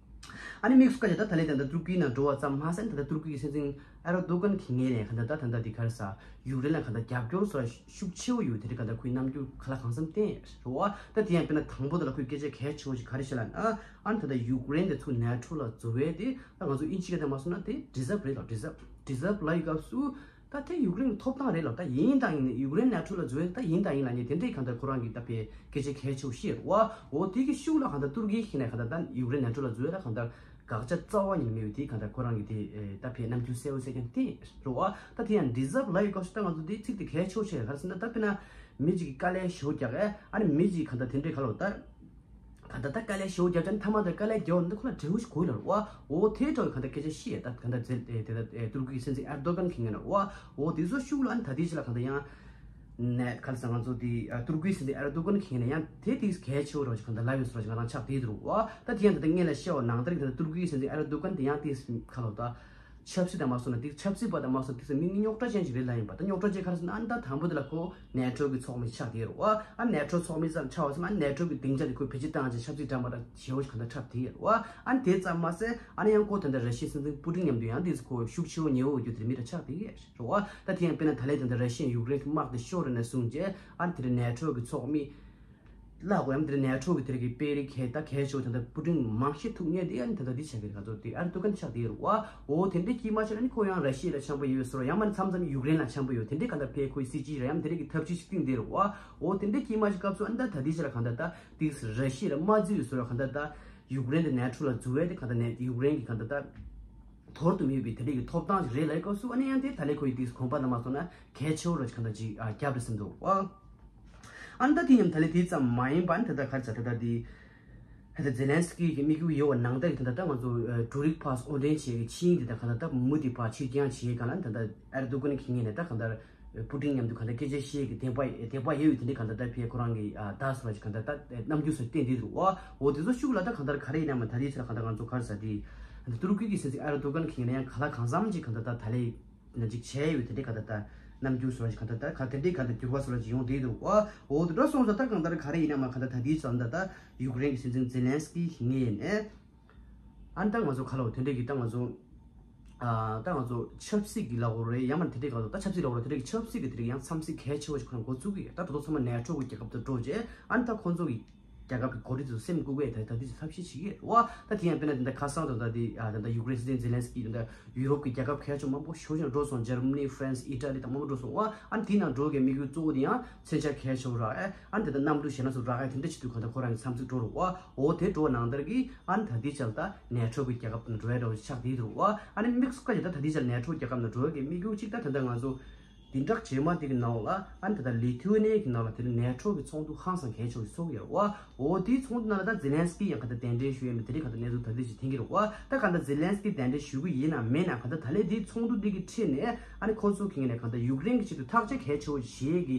ཨ་ནི་དམིགས་སུ་བཀར་ཏེ་ད་ད་ལས་ད་ལྟ་ཏུར་ཀིའི་ནང་འགྲོ་བ་ཙམ་མ་ཟད་ད་ལྟ་ཏུར་ཀི་གི་སྲིད་འཛིན་ཨེར་རྡོ་གྷན་གྱི་ངོས་ནས་ག་ད་ད་ད་ལྟ་དེ་ག་རེ་ཟེར་ཡུཀ་རེན་ལ་ག་ད་རྒྱབ་སྐྱོར་སོགས་ཤུགས་ཆེ་བོ་ཡོད་དེ་རིགས་ག་ད་ཁོའི་རྣམ་འགྱུར་ག་ལ་གང་འཚམ་བསྟན་རེད་པ། ད་དེ་ཡང་དཔེར་ན་དང་པོ་དེ་ལ་ཁོས་སྐད་ཆ་གལ་ཆེ་བོ་ཞིག་ག་རེ་བཤད་ལབ་ན་ཨ་ནི་ད་ལྟ་ཡུཀ་རེན་དེ་ཚུར་ནེ་ཊོ་ལ་འཛུལ་བའི་དེ་ད་ང་ཚོ་དབྱིན་ཇི་སྐད་དེ་མ་སོང་ན་དེ་ཌི་ཛརབ་རེད་ལ་ཌི་ཛརབ་ཌི་ཛརབ་ལབ་ཡི་སྐབས་སུ། ད་དེ་ཡུཀ་རེན་གྱི་ཐོབ་ཐང་རེད་ལ་ད་ཡིན་དང་ཡིན་ཡུཀ་རེན་ནེ་ཊོ་ལ་འཛུལ་ད་ཡིན་དང་ཡིན་ལ་ཉེ་དེ་འདྲའི་གང་ལྟར་ཁོ་རང་གི་ད་ཕའི་སྐད་ཆ་གལ་ཆེ་བོ་བཤད་རེད་པ། འོ་དེ་གི་ཤུགས་ལ་གང་ལྟར་ཏུར་ཀི་ཁྱེད་ནས་གང་ལྟར་ད་ཡུཀ་རེན་ནེ་ཊོ་ལ་འཛུལ་ད་གང་ལྟར་དགག་བྱ་རྩ་བ་ཉིད་མེད་པའི་དེ་གང་ལྟར་ཁོ་རང་གི་དེ་ད་ཕའི་རྣམ་འགྱུར་གསལ་བོ་གསལ་རྐྱང་དེ་རེད་པ། ད་དེ་ཡང་ཌི་ཛརབ་ལབ་ཡི་སྐབས་སུ་ད་ང་ཚོ་དེ་ཚིག་དེ་གལ་ཆེ་བོ་བཤད་ག་རེ་ཟེར་ན་ད་དཔེར་ན་མི་གཅིག་གིས་དཀའ་ལས་ཞེ་པོ་རྒྱག་ཨེ་ཨ་ནི་མི་གཅིག་གང་ལྟར་དེ་འདྲའི་ག་ལོ་ད། ད་ལྟ་ད་དཀའ་ལས་ཞེ་པོ་རྒྱབ་ཀྱང་མཐའ་མ་ད་དཀའ་ལས་རྒྱབ་འདི་ཁོ་ལ་འབྲས་བུ་ཞིག་གོ་ཡི་ལ་རེད་པ། འོ་དེ་འདྲ་བའི་གང་ལྟར་སྐད་ཆ་བཤད་ད་གང་ལྟར་ཛེ་དེ་ད་ཏུར་ཀིའི་སྲིད་འཛིན་ཨེར་རྡོ་གྷན་གྱི་ངོས་ནས་རེད་པ། འོ་དེ་ཚོ་ཤུགས་ལ་ཨ་ནི་ད་ལྟའི་ཆ་ལ་གང་ལྟར་ཡང་ནས་ག་རེ་ཟེར་ང་ཚོ་དེ་ཏུར་ཀིའི་སྲིད་འཛིན་ཨེར་རྡོ་གྷན་གྱི་ངོས་ནས་ཡང་དེ་དེ་གལ་ཆེ་བོ་རེད་པ་ཞིག་གང་ལྟར་ལབ་ཡོད་ཟེར་བ་ཞིག་ང་རང་ཆགས་བསྡད་འདུག་རེད་པ། ད་དེ་ཡང་ད་ལྟ་སྔོན་ལ་བཤད་པ་ནང་ལྟར་གྱི་ད་ལྟ་ཏུར་ཀིའི་སྲིད་འཛིན་ཨེར་རྡོ་གྷན་དེ་ཡང་དེ་ག་ལོ་ད། ཆབ་སྲིད་དང་མ་སོང་ན་དེ་ཆབ་སྲིད་པ་དང་མ་སོང་དེ་ཚོ་མི་རྙོག་དྲ་ཅན་ཞིག་རེད་ལབ་ཡིན་པ། ད་རྙོག་དྲ་ཅན་ག་རེ་ཟེར་ན་ཨ་ནི་ད་དང་པོ་དེ་ལ་ཁོ་ནེ་ཊོ་གི་ཚོགས་མི་ཆགས་བསྡད་རེད་པ། ཨ་ནེ་ཊོ་ཚོགས་མི་ཙམ་ཆགས་པ་ཙམ་ཨ་ནེ་ཊོ་གི་སྡིངས་ཆ་དེ་ཁོས་བེད་སྤྱོད་བཏང་བྱས་ཆབ་སྲིད་འདྲ་མ་འདྲ་ཞེ་པོ་ཞིག་གང་ལྟར་འཁྲབ་བསྡད་རེད་པ། ཨ་ནི་དེ་ཙམ་མ་ཟད་ཨ་ནི་ཡང་ཁོ་ད་ལྟ་ར་ཤི་ཡའི་སྲིད་འཛིན་པུ་ཏིན་མཉམ་དུ་ཡང་དེ་ཁོ་ཤུགས་ཆེ་བོ་ཉེ་བོ་རྒྱུ་དེ་མི་འདྲ་ཆགས་བསྡད་རེད་པ། ད་དེ་ཡང་དཔེར་ན་ད་ལན་ད་ལྟ་ར་ཤི་ཡས་ཡུཀ་རེན་གྱི་དམག་དེ་ཤོར་རེ་ནས་བཟུང་རྗེས་ཨ་ནི་དེ་རིང་ནེ་ཊོ་གི་ཚོགས་མི། ལ་གོ་ཡང་དེ་ནེ་ཊོ་གི་དེ་རིགས་ཀྱི་དཔོན་རིགས་ཁས་ད་གལ་ཆེ་བ་དེ་འདྲ་པུ་ཏིན་མང་ཤས་ཐུག་མཁན་དེ་ཡང་དེ་འདྲ་དེ་ཆགས་ཀྱི་རེད། ང་ཚོ་དེ་ཨ་རི་ཏུ་ཀན་ཆགས་དེ་རེད་པ། འོ་དེ་འདྲ་དཀྱིལ་མ་ཆགས་ནི་ཁོ་ཡང་ར་ཤི་ཡ་ལ་འཆམ་པོ་ཡོད་བཟོ་འདྲ་ཡང་མིན་མཚམས་མཚམས་ཡུཀ་རེན་ལ་འཆམ་པོ་ཡོད་དེ་འདྲ་གང་ལྟར་ཕའི་ཁོའི་སྲིད་ཇུས་ར་ཡང་དེ་འདྲ་གི་ཐབས་ཇུས་ཤིག་བཏིང་དེ་རེད་པ། འོ་དེ་འདྲ་དཀྱིལ་མ་ཆགས་སྐབས་སུ་ཨ་ནི་ད་ད་དེ་ཆ་ལ་གང་ལྟར་ད་དེ་ར་ཤི་ཡ་ལ་དམག་འཛུལ་ཡོད་བཟོ་འདྲ་གང་ལྟར་ད་ཡུཀ་རེན་དེ་ནེ་ཊོ་ལ་འཛུལ་བས་དེ་གང་ལྟར་ནས་ཡུཀ་རེན་གི་གང་ལྟར་ད་དོར་དུ་མེད་པའི་དེ་འདྲ་གི་ཐོབ་ཐང་ཞིག་རེད་ལབ་སྐབས་སུ་ཨ་ནི་ཡང་དེ་ད་ལན་ཁོ་ཡི་དེ་གོམ་པ་ལ་མ་སོང་ན་གལ་ཆེ་བོ་ར་ཅིག་གང་ལྟར་ཅིག་རྒྱབ་རེད་བསམ་འདུག་པ། ཨ་ནི་ད་དེ་མཉམ་ད་ལན་དེ་ཙམ་མ་ཡིན་པ་ནི་ད་ལྟ་ག་རེ་ཟེར་ད་ལྟ་དེ། ད་ལྟ་ཛེ་ལན་སི་ཀི་གི་དམིགས་ཡུལ་ཡོད་པ་ནང་ལྟར་གྱི་ད་ལྟ་ད་ང་ཚོ་འབྲུ་རིགས་ཕར་དབོར་འདྲེན་བྱེད་ཀྱི་ཆིངས་ཡིག་དེ་ད་ག་ད་ད་མུ་མཐུད་ཕར་ཕྱིར་འགྱངས་བྱེད་གང་ལ་ད་ལྟ་ཨེར་རྡོ་གྷན་གྱི་ངོས་ནས་ད་གང་ལྟར་པུ་ཏིན་མཉམ་དུ་གང་ལྟར་སྐད་ཆ་བཤད་ཀྱི་དད་པ་དད་པ་ཡོད་ཡོད་དེ་འདྲའི་གང་ལྟར་ད་ཕའི་ཁོ་རང་གི་ད་སོ་ར་ཅིག་གང་ལྟར་ད་རྣམ་འགྱུར་སོགས་བསྟན་བསྡད་འདུག་པ། འོ་དེ་ཚོ་ཤུགས་ལ་ད་གང་ལྟར་ག་རེ་ཡིན་ན་མ་ད་རེས་ཚེ་ལ་གང་ལྟར་ང་ཚོ་ག་རེ་ཟེར་དེ་ད་ལྟ་ཏུར་ཀི་གི་སྲིད་འཛིན་ཨེར་རྡོ་གྷན་གྱི་ངོས་ནས་ཡང་གང་ལ་གང་འཚམ་ཅིག་གང་ལྟར་ད་ད་ལན། ན་ཅིག་བྱས་ཡོད་དེ་འདྲའི་ག་ད་ལྟ་རྣམ་འགྱུར་སོགས་ཀྱི་ག་ད་ལྟ་ག་དེ་འདྲའི་ག་ད་འགྱུར་བ་སོགས་ཀྱི་ཡོང་བསྡད་འདུག་པ། འོ་དེ་འདྲ་སོང་ཙང་ད་གང་ལྟར་ག་རེ་ཡིན་ན་མ་ག་ད་ད་དེའི་ཙམ་ད་ད་ཡུཀ་རེན་གྱི་སྲིད་འཛིན་ཛེ་ལན་སི་ཀི་ངོས་ནས་ཨ་ནི་ད་ང་ཚོ་ག་ལ་འོ་དེ་འདྲའི་གི་ད་ང་ཚོ་ཨ་ད་ང་ཚོ་ཆབ་སྲིད་ཀྱི་ལ་འོ་རེད་ཡང་མ་དེ་འདྲའི་ག་ད་ད་ཆབ་སྲིད་ལ་འོ་རེད་དེ་འདྲའི་གི་ཆབ་སྲིད་ཀྱི་དེ་འདྲའི་ཡང་འཚམས་གཟིགས་གལ་ཆེ་བ་ཞིག་ཁོ་རང་འགོ་བཙུགས་ཀྱི་ཡོད། ད་དེ་ཚོ་ཚང་མ་ནེ་ཊོ་གི་རྒྱལ་ཁབ་དུ་འགྲོ་རྗེས་ཨ་ནི་ད་ཁོ་ཚོ་གི་རྒྱལ་ཁབ་ཀྱི་འགོ་ཁྲིད་ཚོ་སེམས་འགུག་པའི་ད་ད་དེ་ཚོ་ཐབས་ཤེས་བྱེད་ཀྱི་རེད་པ། ད་དེ་ཡང་དཔེར་ན་དེ་འདྲ་ཁ་སང་དང་ད་དེ་ཨ་ད་ད་ཡུཀ་རེན་སྲིད་འཛིན་ཛེ་ལན་སི་ཀི་དང་ད་ཡུ་རོབ་ཀྱི་རྒྱལ་ཁབ་གལ་ཆེ་མང་པོ་ཞེ་པོ་ཅིག་འགྲོ་སོང་། འཇར་མ་ནི་ཧྥ་རན་སི་ཨི་ཊ་ལི་དང་མང་པོ་འགྲོ་སོང་བ། ཨ་ནི་དེའི་ནང་འགྲོ་གི་དམིགས་ཡུལ་གཙོ་བོ་དེ་ཡང་མཚོན་ཆ་གལ་ཆེ་བོ་རག་ཨེ་ཨ་ནི་དེ་ད་གནམ་གྲུ་གཞན་སྣ་ཚོ་རག་ཨེ་དེ་འདྲ་བྱེད་དུས་གང་ལྟར་ཁོ་རང་གི་འཚམས་གཟིགས་འགྲོ་རུ་བ། འོ་དེ་འགྲོ་ནང་ལྟར་གི་ཨ་ནི་ད་དེ་ཆ་ལ་ད་ནེ་ཊོ་གི་རྒྱལ་ཁབ་ནང་འགྲོ་ཡ་འདྲ་བོ་ཆགས་དེ་རུ་བ། ཨ་ནི་དམིགས་སུ་བཀར་ཡ་ད་ད་དེ་ཆ་ལ་ནེ་ཊོ་རྒྱལ་ཁབ་ནང་འགྲོ་ཡ་གི་དམིགས་ཡུལ་གཅིག་ད་ད་ལྟ་ང་ཚོ། བདུན་ཕྲག་རྗེས་མ་དེ་གི་ནང་ལ་ཨ་ནི་ད་ལྟ་ལི་ཐུ་ཝེ་ནི་ཡ་གི་ནང་ལ་དེ་ནི་ནེ་ཊོ་གི་ཚོགས་འདུ་ཧང་སང་གལ་ཆེ་བ་ཞིག་ཚོགས་ཀྱི་རེད་བ། འོ་དེའི་ཚོགས་འདུ་ནང་ལ་ད་ཛེ་ལན་སི་ཀི་ཡང་ག་ད་གདན་འདྲེན་ཞུ་ཡས་མེད་དེ་རིང་ག་ད་གནས་ཚུལ་ད་ལྟ་ཞིག་ཐོན་གྱི་རེད་བ། ད་ག་ད་ཛེ་ལན་སི་ཀི་གདན་འདྲེན་ཞུ་གི་ཡིན་ནམ་མེད་ན་ག་ད་ད་ལྟའི་དེའི་ཚོགས་འདུ་འདི་གི་ཁྲོད་ནས་ཨ་ནི་ཁོང་ཚོ་གི་ངོས་ནས་ག་ད་ཡུཀ་རེན་གི་ཆེད་དུ་ཐག་གཅོད་གལ་ཆེ་བོ་ཞིག་བྱེད་ཀྱི་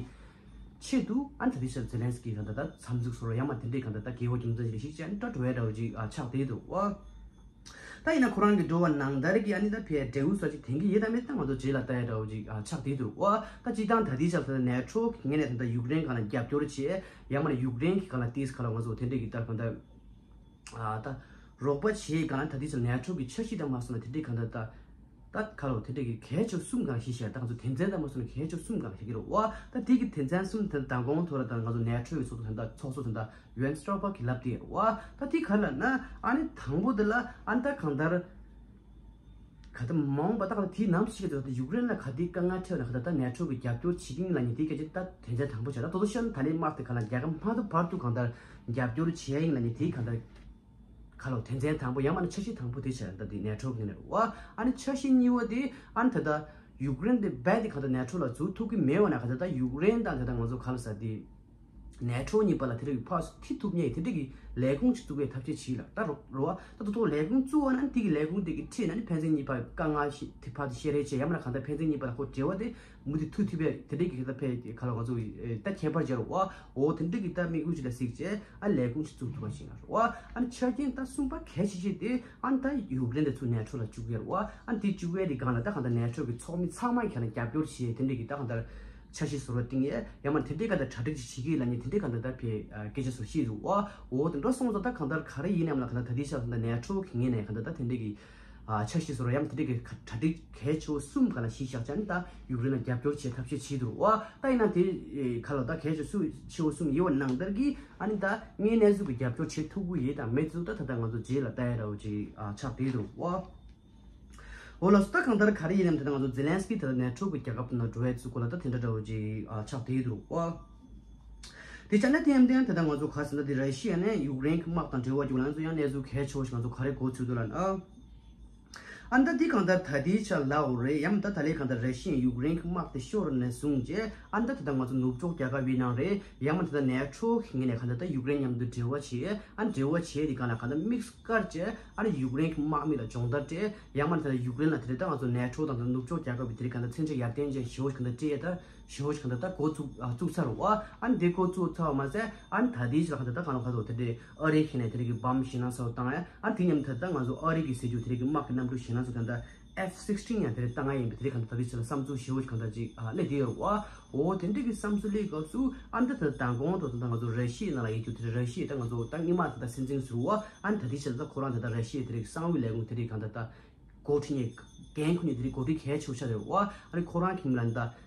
ཆེད་དུ་ཨ་ནི་ད་དེ་ཤར་ཛེ་ལན་སི་ཀི་ག་ད་ད་འཚམས་གཟིགས་སོགས་ཡང་མ་དེ་འདྲའི་ག་ད་ད་དགེ་བ་རྒྱུ་མཚན་ཞིག་ཞིག་ཅན་ད་འགྲོ་ཡ་འདྲ་བོ་ཅིག་ཨ་ཆགས་བསྡད་འདུག་བ། ད་ཡིན་ན་ཁོ་རང་གི་འགྲོ་བ་ནང་ལྟར་གྱི་ཨ་ནི་ད་ཕའི་འབྲས་བུ་སོགས་ཅིག་དེང་གི་ཡིན་དང་མིན་ད་ང་ཚོ་རྗེས་ལ་ལྟ་ཡ་འདྲ་བོ་ཅིག་ཨ་ཆགས་བསྡད་འདུག་བ། ད་སྤྱིར་བཏང་ད་ལྟའི་ཆར་ད་ནེ་ཊོ་ངོས་ནས་ད་ལྟ་ཡུཀ་རེན་སྒང་ལ་རྒྱབ་སྐྱོར་བྱས་ཡང་མིན་ན་ཡུཀ་རེན་གྱི་སྒང་ལ་ཏིས་ག་ལ་ང་ཚོ་དེ་འདྲས་ཀྱི་ད་གང་ལྟར་ཨ་ད་རོགས་པ་བྱས་སྒང་ལ་ད་ལྟའི་ཆར་ནེ་ཊོ་གི་འཆར་གཞི་ད་མ་སོང་ན་དེ་འདྲས་གང་ལྟར་ད་ད་ག་ལ་དེ་འདྲས་ཀྱི་གལ་ཆེ་གསུམ་སྒང་ཞིག་བཤད་ད་ང་ཚོ་དོན་ཚན་ད་མ་སོང་ན་གལ་ཆེ་གསུམ་སྒང་ཞིག་གི་རེད་བ། ད་དེ་གི་དོན་ཚན་གསུམ་དེ་མདང་དགོང་ཐོག་ལ་ད་ང་ཚོ་ནེ་ཊོ་ཡི་ཚོགས་གཙོ་ད་ཚོགས་གཙོ་ད། ཡོན་སི་སྟོལ་པར་གྱིས་ལབ་དེ་རེད་བ། ད་དེ་ག་རེ་ལབ་ན་ཨ་ནི་དང་པོ་དེ་ལ་ཨ་ནི་ད་གང་ལྟར་ ག་ད་མ་འོངས་པ་ད་ག་ད་དེའི་ནང་ཞིག་གི་ད་ཡུཀ་རེན་ལ་ག་དེའི་དཀའ་ངལ་འཕྲད་ན་ག་ད་ད་ནེ་ཊོ་གི་རྒྱབ་སྐྱོར་བྱེད་ཀྱི་ཡིན་ལབ་ནི་དེའི་སྐད་ཆ་ད་དོན་ཚན་དང་པོ་བྱས། ད་དོ་དོ་ཤོད་ན་ད་ལན་དམག་དེ་ག་ལ་རྒྱལ་ཁབ་མང་དུ་བར་དུ་གང་ལྟར་རྒྱབ་སྐྱོར་བྱེད་ཡ་ཡིན་ལབ་ནི་དེའི་གང་ལྟར་ག་ལ་དོན་ཚན་དང་པོ་ཡང་མིན་ན་འཆར་གཞི་དང་པོ་དེ་བྱས། ད་དེ་ནེ་ཊོ་གི་ནས་རེད་བ། ཨ་ནི་འཆར་གཞི་གཉིས་པ་དེ་ཨ་ནི་ད་ད་ཡུཀ་རེན་དེ་རྦད་དེ་གང་ལྟར་ནེ་ཊོ་ལ་འཛུལ་ཐུབ་ཀྱི་མེད་པ་ན་ག་ད་ད་ཡུཀ་རེན་དང་ད་ད་ང་ཚོ་ག་ལ་ས་དེ། ནེ་ཊོ་གཉིས་བར་ལ་དེ་འདྲ་གི་ཕར་ཚུར་ཁྲིད་ཐུབ་མཁན་དེ་འདྲ་གི་ལས་ཁུངས་ཤིག་བཙུགས་པའི་ཐབས་ཤེས་བྱེད་ལ་ད་རོ་རོ་བ། ད་དོ་ཐོག་ལས་ཁུངས་བཙུགས་པ་ན་དེ་གི་ལས་ཁུངས་དེ་གི་ཁྲིད་ན་ནི་ཕན་ཚུན་གཉིས་བར་དཀའ་ངལ་ཞིག་དེ་ཕར་དུ་བཤད་རེས་བྱེད་ཡ་མ་ལ་གང་ལྟར་ཕན་ཚུན་གཉིས་བར་ལ་ཁོ་འབྲེལ་བ་དེ་མུ་མཐུད་མཐུད་ཐུབ་པའི་དེ་འདྲ་གི་ད་ཕན་ག་ལ་ང་ཚོ་ད་ཁྱད་པར་སྦྱར་བ། འོ་དེ་འདྲ་གི་ད་དམིགས་ཡུལ་ཅིག་ལ་གཟིགས་བྱས་ཨ་ལས་ཁུངས་ཤིག་བཙུགས་ཐུབ་པ་ཞིག་ལ་རོ་བ། ཨ་ནི་ཆ་རྐྱེན་ད་གསུམ་པ་གལ་ཆེ་ཤོས་དེ་ཨ་ནི་ད་ཡུཀ་རེན་དེ་ཚུར་ནེ་ཊོ་ལ་བཅུག་ཡ་རོ་བ། ཨ་ནི་དེ་བཅུག་ཡ་དེ་སྒང་ལ་ད་གང་ལྟར་ནེ་ཊོ་གི་ཚོགས་མི་ཚང་མ་གི་ཁ་ནས་རྒྱབ་སྐྱོར་བྱེད་དེ་འདྲ་གི་ད་གང་ལྟར། འཆར་གཞི་བཟོ་ར་བཏིང་ཡས་ཡང་མ་དེ་འདྲའི་ག་ད་གྲ་སྒྲིག་ཅིག་བྱེད་ཀྱི་ཡིན་ལབ་ནས་དེ་འདྲའི་ག་ད་ད་ཕེ་སྐད་ཆ་བཟོ་ཤེས་འདུག་ཨོ། འོ་དེ་འདྲ་སོང་ཙང་ད་གང་ལྟར་ག་རེ་ཡིན་ནམ་ལ་ག་ད་ད་དེ་ཤ་ད་ནེ་ཊོ་གི་ངོས་ནས་ག་ད་ད་དེ་འདྲའི་གི་འཆར་གཞི་བཟོ་ར་ཡང་དེ་འདྲའི་གི་གྲ་སྒྲིག་གལ་ཆེ་བོ་གསུམ་ག་ལ་གཞི་བཞག་ཅན་ད་ཡུཀ་རེན་ལ་རྒྱབ་སྐྱོར་བྱེད་ཐབས་ཤེས་བྱེད་འདུག་ཨོ། ད་ཡིན་ན་དེ་ག་ལ་ད་གལ་ཆེ་སུ་ཆེ་བོ་གསུམ་ཡིན་བ་ནང་ལྟར་གི་ཨ་ནི་ད་ངའི་གནས་ཚུལ་གི་རྒྱབ་སྐྱོར་བྱེད་ཐུབ་ཀྱི་ཡོད་དང་མེད་ཚུལ་ད་ད་ད་ང་ཚོ་རྗེས་ལ་ལྟ་ཡ་འདྲ་བོ་ཅིག་ཆགས་བསྡད་འདུག་ཨོ། འོ་ལགས་སོ། ད་གང་ལྟར་ག་རེ་ཡིན་ནམ་དེ་ད་ང་ཚོ་ཛེ་ལན་སི་ཀི་དེ་ལ་ནེ་ཊོ་གི་རྒྱལ་ཁབ་དེ་ནང་འགྲོ་བའི་ཚུལ་སྐོར་ལ་ད་དེ་འདྲ་འདྲ་བོ་ཅིག་ཨ་ཆགས་བསྡད་འདུག་ཨོ། དེ་ཆ་ན་དེ་ཡང་དེ་ཡང་དེ་ད་ང་ཚོ་ག་ཟེར་ན་དེ་ར་ཤི་ཡ་ནས་ཡུཀ་རེན་གྱི་དམག་དང་འབྲེལ་བ་རྒྱུག་ལ་ང་ཚོ་ཡང་གནས་ཚུལ་གལ་ཆེ་བོ་ཞིག་ང་ཚོ་ག་རེ་གོ་ཚུལ་འདུག་ལ་ན། ཨ་ནི་ད་དེ་གང་ལྟར་ད་དེའི་ཆ་ལ་འོ་རེད་ཡང་ད་ད་ལས་གང་ལྟར་ར་ཤི་ཡ་ཡུཀ་རེན་གྱི་དམག་དེ་ཤོར་ནས་བཟུང་རྗེས་ཨ་ནི་ད་དེ་ད་ང་ཚོ་ནུབ་ཕྱོགས་རྒྱལ་ཁབ་ཡིན་ནང་རེད་ཡང་མ་དེ་ད་ནེ་ཊོ་གི་ངོས་ནས་གང་ལྟར་ད་ཡུཀ་རེན་མཉམ་དུ་འབྲེལ་བ་བྱེད་ཨ་ནི་འབྲེལ་བ་བྱེད་དེ་གང་ལ་གང་ལྟར་དམིགས་བཀར་བྱས། ཨ་ནི་ཡུཀ་རེན་གྱི་དམག་མི་ལ་སྦྱོང་བརྡར་སྤྲད་ཡང་མ་དེ་ལ་ཡུཀ་རེན་ལ་དེ་རིང་ད་ང་ཚོ་ནེ་ཊོ་དང་དེ་ནུབ་ཕྱོགས་རྒྱལ་ཁབ་ཀྱི་དེ་རིང་གང་ལྟར་མཚོན་ཆ་ཡར་ཐོན་ཅན་ཞེ་བོ་ཞིག་གང་ལྟར་སྤྲད་ཡ་ད་ཞེ་བོ་ཞིག་གང་ལྟར་ད་འགོ་བཙུགས་ཨ་བཙུགས་ཚར་བ། ཨ་ནི་དེ་འགོ་བཙུགས་ཚར་བ་མ་ཟད་ཨ་ནི་ད་ལྟའི་ཆ་ལ་གང་ལྟར་ད་གང་ལ་ག་ཚོད་དེ་འདྲའི་ཨ་རི་ཁེ་ནས་དེ་རིང་གི་བམ་ཞེད་སྣང་ཚ་བོ་བཏང་ཡ་ཨ་ནི་དེ་མཉམ་དུ་ད་ང་ཚོ་ཨ་རི་གི་ཟེར་རྒྱུ་དེ་རིང་གི་དམག་གི་གནམ་གྲུ་ཞེད་སྣང་ཚ་གང་ལྟར། F sixteen ཡང་དེ་རིང་བཏང་ཡ་ཡིན་པའི་དེ་རིང་གང་ལྟར་ད་ལྟའི་ཆ་ལ་བསམ་ཚུལ་ཞེ་བོ་ཞིག་གང་ལྟར་ཅིག་ཨ་སླེབས་བསྡད་ཡོད་རེད་བ། འོ་དེ་འདྲ་གི་བསམ་ཚུལ་སླེབས་སྐབས་སུ་ཨ་འདི་ད་མདང་དགོང་དུ་ད་ང་ཚོ་ར་ཤི་ཡའི་ནང་ལ་ཡོད་རྒྱུ་དེ་ར་ཤི་ཡའི་ད་ང་ཚོ་ད་སྔོན་མ་ད་ལྟ་སྲིད་འཛིན་ཟུར་བ་ཨ་ནི་ད་ལྟའི་ཆ་ལ་ད་ཁོ་རང་ད་ལྟ་ར་ཤི་ཡའི་དེ་རིང་གསང་བའི་ལས་ཁུངས་དེ་རིང་གང་ད་ད་འགོ་ཁྲིད་ནས་འགན་ཁུར་ནས་དེ་རིང་འགོ་ཁྲིད་གལ་ཆེ་བོ་ཆགས་རེད་བ། ཨ་ནི་ཁོ་རང་གི་མིང་ལ་ད་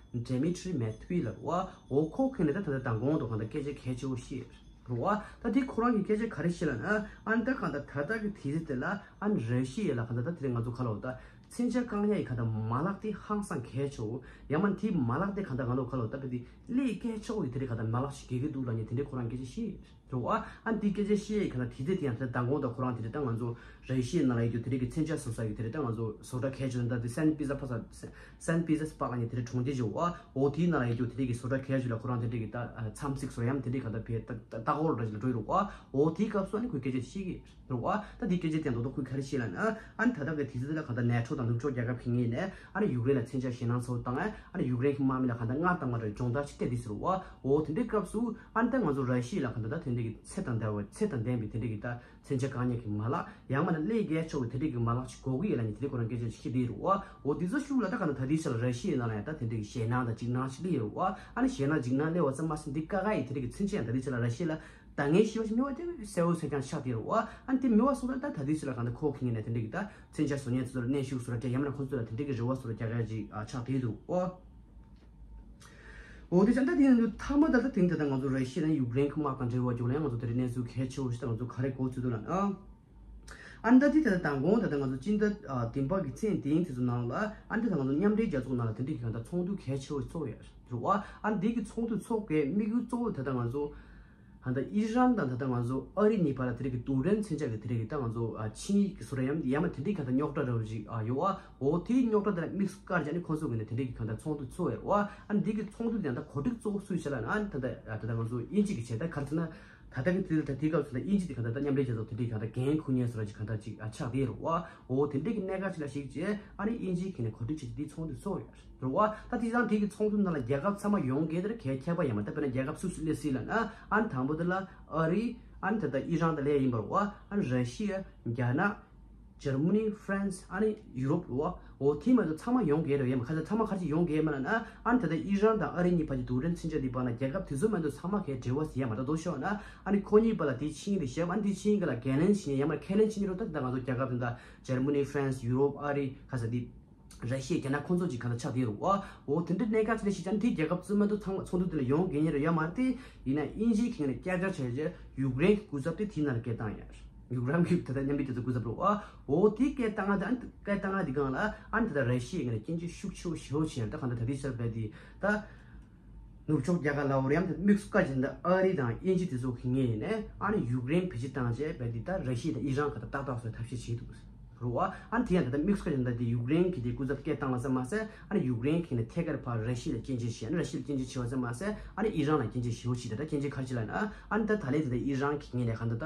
ཌེ་མི་ཊི་རི་མེད་ཐུ་ཝེ་ལབ་རེད་བ། འོ་ཁོ་ཁེ་ནས་ད་ད་ལྟ་མདང་དགོང་དུ་གང་ད་སྐད་ཆ་གལ་ཆེ་བོ་བཤད་རེད་བ། ད་དེ་ཁོ་རང་གི་སྐད་ཆ་ག་རེ་བཤད་ལབ་ན་ཨ་ནི་ད་གང་ད་ད་ལྟ་གི་དུས་ཚོད་དེ་ལ་ཨ་ནི་ར་ཤི་ཡ་ལ་གང་ད་ད་དེ་རིང་ང་ཚོ་ཁ་ལོ་ད། མཚོན་ཆ་བཀག་ཉར་ཡི་ག་ད་མ་ལག་དེ་ཧང་སང་གལ་ཆེ་བོ། ཡང་མ་དེའི་མ་ལག་དེ་ག་ད་ང་ལོ་ཁ་ལོ་ད་པ་དེ་ལས་སྐལ་ཆེ་བོ་ཡི་དེ་རེད་ག་ད་མ་ལག་ཞིག་གི་གི་འདུག་ལ་ཉེ་དེ་འདྲའི་ཁོ་རང་སྐད་ཆ་བཤད་རོ། ཨ་ཨ་འདི་སྐད་ཆ་བཤད་ཡི་ག་ད་དེ་དེ་དེ་ཡང་དེ་ད་མདང་དགོང་ད་ཁོ་རང་དེ་རེད་ད་ང་ཚོ་ར་ཤི་ཡའི་ནང་ལ་ཡི་རྒྱུ་དེ་རེད་གི་མཚོན་ཆ་བཟོ་ས་ཡི་དེ་རེད་ད་ང་ཚོ་བཟོ་གྲྭ་གལ་ཆེ་ད་དེ་སན་པི་ཛ་ཕ་ས་སན་པི་ཛ་སི་པག་ལ་ཉེ་དེ་རེད་གྲོང་ཁྱེར་ཅིག་ཨ་འོ་དེའི་ནང་ལ་ཡི་རྒྱུ་དེ་རེད་གི་བཟོ་གྲྭ་གལ་ཆེ་ལ་ཁོ་རང་དེ་རེད་གི་ད་མཚམས་ཚིགས་བཟོ་ཡ་མ་དེ་རེད་ག་ད་བེ་ད་ད་ད་གོ་ར་ཅིག་ལ་འགྲོ་ཡི་རོ། ཨ་འོ་དེའི་སྐབས་སུ་ཨ་ནི་ཁོས་སྐད་ཆ་བཤད་གི་རེད་བ། ད་འདི་སྐད་ཆ་དེ་མདོར་བསྡུས་ཁོས་ག་རེ་བཤད་ལབ་ན། ཨ་ནི་ད་ལྟ་གི་དུས་ཚོད་འདི་ལ་གང་ལྟར་ནེ་ཊོ་དང་ནུབ་ཕྱོགས་རྒྱལ་ཁབ་ཁེ་ངེས་ནས་ཨ་ནི་ཡུཀ་རེན་ལ་མཚོན་ཆ་ཞེད་སྣང་ཚ་བོ་བཏང་ཨ་ཨ་ནི་ཡུཀ་རེན་གྱི་དམག་མི་ལ་གང་ལྟར་སྔར་དང་མ་འདྲ་བའི་སྦྱོང་བརྡར་ཞིག་སྤྲད་དེ་ཟེར་བ། འོ་དེ་འདྲའི་སྐབས་སུ་ཨ་ནི་ད་ང་ཚོ་ར་ཤི་ཡ་ལ་གང་ལྟར་ད་དེ་འདྲའི་གི་ཚད་དང་ལྡན་པའི་ཚད་དང་ལྡན་པའི་དེ་འདྲའི་གི་ད་མཚོན་ཆ་བཀག་ཉར་གྱི་མ་ལག་ཡང་མ་ན་ལས་བརྒལ་ཆོག་གི་དེ་འདྲའི་གི་མ་ལག་ཅིག་དགོས་ཀྱི་ཡོད་ལབ་ནས་དེ་འདྲའི་ཁོ་རང་སྐད་ཆ་ཅིག་བཤད་དེ་རེད་བ། འོ་དེ་ཚོ་ཤུགས་ལ་ད་གང་ལྟར་ད་ལྟའི་ཆ་ལ་ར་ཤི་ཡའི་ནང་ལ་ཡང་ད་དེ་འདྲའི་གི་ཞེད་སྣང་དང་འཇིགས་སྣང་ཞིག་སླེབས་ཡོད་རེད་བ། ཨ་ནི་ཞེད་སྣང་འཇིགས་སྣང་སླེབས་པ་ཙམ་མ་ཟད་འདི་དཀའ་ཁག་ཡི་དེ་འདྲའི་གི་མཚོན་ཆ་ཡང་ད་ལྟའི་ཆ་ལ་ར་ཤི་ཡ་ལ། ད་ངས་ཞུ་བ་ཞིག་མི་བ་དེ་གསལ་བོ་གསལ་རྐྱང་ཆགས་དེ་རུ་ཨ་ཨ་འདི་མི་བ་སོང་ད་ད་ད་དུས་སུ་ལ་གང་ད་ཁོ་ཁེ་ངེས་ནས་དེ་འདྲ་གི་ད་མཚོན་ཆ་བཟོ་མཁན་ཚོ་ལ་གནོན་ཤུགས་སུ་ལ་སྤྲད་ཡ་མ་ན་ཁོ་ཚོ་ལ་དེ་འདྲ་གི་རེ་བ་སུ་ལ་རྒྱག་ཡ་ཅིག་ཨ་ཆགས་དེ་འདུག་ཨོ། འོ་དེ་ཙང་ད་དེ་ཡིན་དུས་མཐའ་མ་ད་ད་དེང་ད་ད་ང་ཚོ་ར་ཤི་ཡ་ནས་ཡུཀ་རེན་གི་དམག་དང་འབྲེལ་བ་རྒྱུགས་ལ་ཡང་ང་ཚོ་དེ་རིང་གནས་ཚུལ་གལ་ཆེ་བོ་ཞིག་ད་ང་ཚོ་ག་རེ་གོ་ཚུལ་འདུག་ལ་ཨ། ཨ་ནི་ད་དེ་ད་ད་དང་གོང་ད་ད་ང་ཚོ་སྤྱི་ཟླ་ཨ་བདུན་པ་གི་ཚེས་བདུན་དེ་ཚོ་ནང་ལ་ཨ་ནི་ད་ད་ང་ཚོ་མཉམ་འབྲེལ་རྒྱལ་ཚོགས་ནང་ལ་དེ་འདྲ་གི་གང་ད་ཚོགས་འདུ་གལ་ཆེ་བོ་ཞིག་ཚོགས་ཡོད་རེད་བ། ཨ་ནི་དེ་གི་ཚོགས་འདུ་ཚོགས་པའི་དམིགས་ཡུལ་གཙོ་བོ་ད་ད་ང་ཚོ་ད་ལྟ་ཨི་རན་དང་ད་ལྟ་ང་ཚོ་ཨ་རི་གཉིས་བར་ལ་དེ་རིགས་ཀྱི་རྡུལ་ཕྲན་མཚོན་ཆ་གི་དེ་རིགས་ཀྱི་ད་ང་ཚོ་ཨ་ཆིངས་ཡིག་གི་བཟོ་འདྲ་ཡང་ཡང་མ་དེ་འདྲའི་ག་ད་རྙོག་དྲ་འདྲ་བོ་ཞིག་ཨ་ཡོད་བ། འོ་དེའི་རྙོག་དྲ་དེ་ལ་དམིགས་སུ་བཀར་བྱས་ནས་ཁོང་ཚོ་གི་ནས་དེ་འདྲའི་གི་ག་ད་ཚོགས་འདུ་ཚོགས་ཡོད་བ། ཨ་ནི་འདི་གི་ཚོགས་འདུ་དེ་ཡང་ད་གོ་སྒྲིག་གཙོ་བོ་སུས་བྱས་ལབ་ན་ཨ་ནི་ད་ལྟ་ད་ལྟ་ང་ཚོ་དབྱིན་ཇི་གི་བྱས། ད་ག་རེ་ཟེར་ན་ད་ལྟ་གི་དུས་ད་དེའི་སྐབས་སུ་ད་དབྱིན་ཇི་དེ་ག་ད་ད་མཉམ་འབྲེལ་རྒྱལ་ཚོགས་དེ་འདྲའི་ག་ད་འགན་འཁུར་མཁན་བཟོ་འདྲ་ཅིག་ག་ད་ཅིག་ཨ་ཆགས་བསྡད་ཡོད་རེད་བ། འོ་དེ་འདྲའི་གི་གནད་འགག་ཅིག་ལ་གཞིགས་བྱས་ཨ་ནི་དབྱིན་ཇིའི་གི་ནས་གོ་སྒྲིག་བྱས་ཏེ་འདི་ཚོགས་འདུ་ཚོགས་ཡོད་རེད། རེད་བ། ད་དེ་དང་དེ་གི་ཚོགས་འདུ་ནང་ལ་རྒྱལ་ཁབ་ཚང་མ་ཡོང་གི་དེར་གལ་ཁྱད་པར་ཡང་མ། ད་དཔེར་ན་རྒྱལ་ཁབ་སུ་སུ་སླེབས་སྲིད་ལབ་ན་ཨ་ནི་དང་པོ་དེ་ལ་ཨ་རི། ཨ་ནི་ད་ལྟ་ཨི་རན་དང་ལས་ཡིན་པ་རེད་བ། ཨ་ནི་ར་ཤི་ཡ། རྒྱ་ནག། འཇར་མ་ནི། ཧྥ་རན་སི། ཨ་ནི་ཡུ་རོབ་རེད་བ། འོ་དེ་མ་གཏོགས་ཚང་མ་ཡོང་གི་རེད། ཡང་མ་ཁ་ཚ་ཚང་མ་ཁ་ཅིག་ཡོང་གི་མ་ལབ་ན་ཨ་ནི་ད་ལྟ་ཨི་རན་དང་ཨ་རི་གཉིས་བར་གྱི་རྡུལ་ཕྲན་མཚོན་ཆ་འདི་བར་ན་རྒྱལ་ཁབ་དེ་ཚོ་མ་གཏོགས་ཚང་མ་གས་འབྲེལ་བ་ཟེར་ཡ་མ་ད་དོ་ཤོག་ན་ཨ་ནི་ཁོ་གཉིས་བར་ལ་དེ་ཆིངས་ཡིག་དེ་བཞག་ཨ་ནི་དེ་ཆིངས་ཡིག་ལ་འགན་ལེན་བྱེད་ཡ་མ་ཁས་ལེན་བྱེད་ནི་རོ། ད་ད་ང་ཚོ་རྒྱལ་ཁབ་དེ་འདྲ་འཇར་མ་ནི། ཧྥ་རན་སི། ཡུ་རོབ། ཨ་རི། ཁ་ཚ་དེ། ར་ཤི་ཡ། རྒྱ་ནག་ཁོང་ཚོ་ཅིག་ག་ད་ཆགས་བསྡད་རུང་བ། འོ་དེ་འདྲ་གནད་འགག་ཅིག་ལ་ཞིག་ཀྱང་དེའི་རྒྱལ་ཁབ་ཚོ་མ་གཏོགས་ཚང་མ་ཚོགས་འདུ་དེ་ལ་ཡོང་དགོས་ཉེན་རེ་ཡོད་མ་རེད་དེ། ཡིན་ན་དབྱིན་ཇིའི་ཁེངས་ནས་བསྐྱར་བསྐྱར་བྱས་རྗེས་ཡུཀ་རེན་གྱི་སྐུ་ཚབ་དེ་དེའི་ནང་ལ་སྐད་བཏང་ཡ། ཡུཀ་རེན་གྱི་ད་ལྟ་མཉམ་འབྲེལ་རྒྱལ་ཚོགས་སྐུ་ཚབ་རེད་བ། འོ་དེ་སྐད་བཏང་ང་དེ་ཨ་ནི་སྐད་བཏང་ང་དེ་སྒང་ལ་ཨ་ནི་ད་ལྟ་ར་ཤི་ཡའི་ངོས་ནས་སྐྱོན་བརྗོད་ཤུགས་ཆེ་བོ་ཞེ་བོ་བྱས་ད་གང་ལྟར་ད་ལྟའི་ཆར་བས་དེ་ད། ནུབ་ཕྱོགས་རྒྱལ་ཁབ་ལ་འོ་རེད་ཡང་དེ་དམིགས་སུ་བཀར་བཞིན་ད་ཨ་རི་དང་དབྱིན་ཇི་དེ་ཚོ་གི་ངོས་ནས་ཨ་ནི་ཡུཀ་རེན་བེད་སྤྱོད་བཏང་བྱས་བས་དེ་ད་ར་ཤི་ཡ་དང་ཨི་རན་ག་ད་ཏག་ཏག་སོགས་ཐབས་ཤེས་བྱེད་འདུག་རེད་བ། ཨ་ནི་དེ་ཡང་ད་ལྟ་དམིགས་སུ་བཀར་བཞིན་ད་དེ་ཡུཀ་རེན་གྱི་དེ་སྐུ་ཚབ་སྐད་བཏང་བ་ཙམ་མ་ཟད་ཨ་ནི་ཡུཀ་རེན་གྱི་ནས་ཐད་ཀར་ཕར་ར་ཤི་ཡ་ལ་སྐྱོན་བརྗོད་བྱས་ཨ་ནི་ར་ཤི་ཡ་ལ་སྐྱོན་བརྗོད་བྱས་པ་ཙམ་མ་ཟད་ཨ་ནི་ཨི་རན་ལ་སྐྱོན་བརྗོད་བྱེད་འོ་ཞིག་ད་ལྟ་སྐྱོན་བརྗོད་ག་རེ་བྱས་ལབ་ན་ཨ་ནི་ད་ད་ལན་དེ་ད་ཨི་རན་གྱི་ངོས་ནས་ག་ད་ད།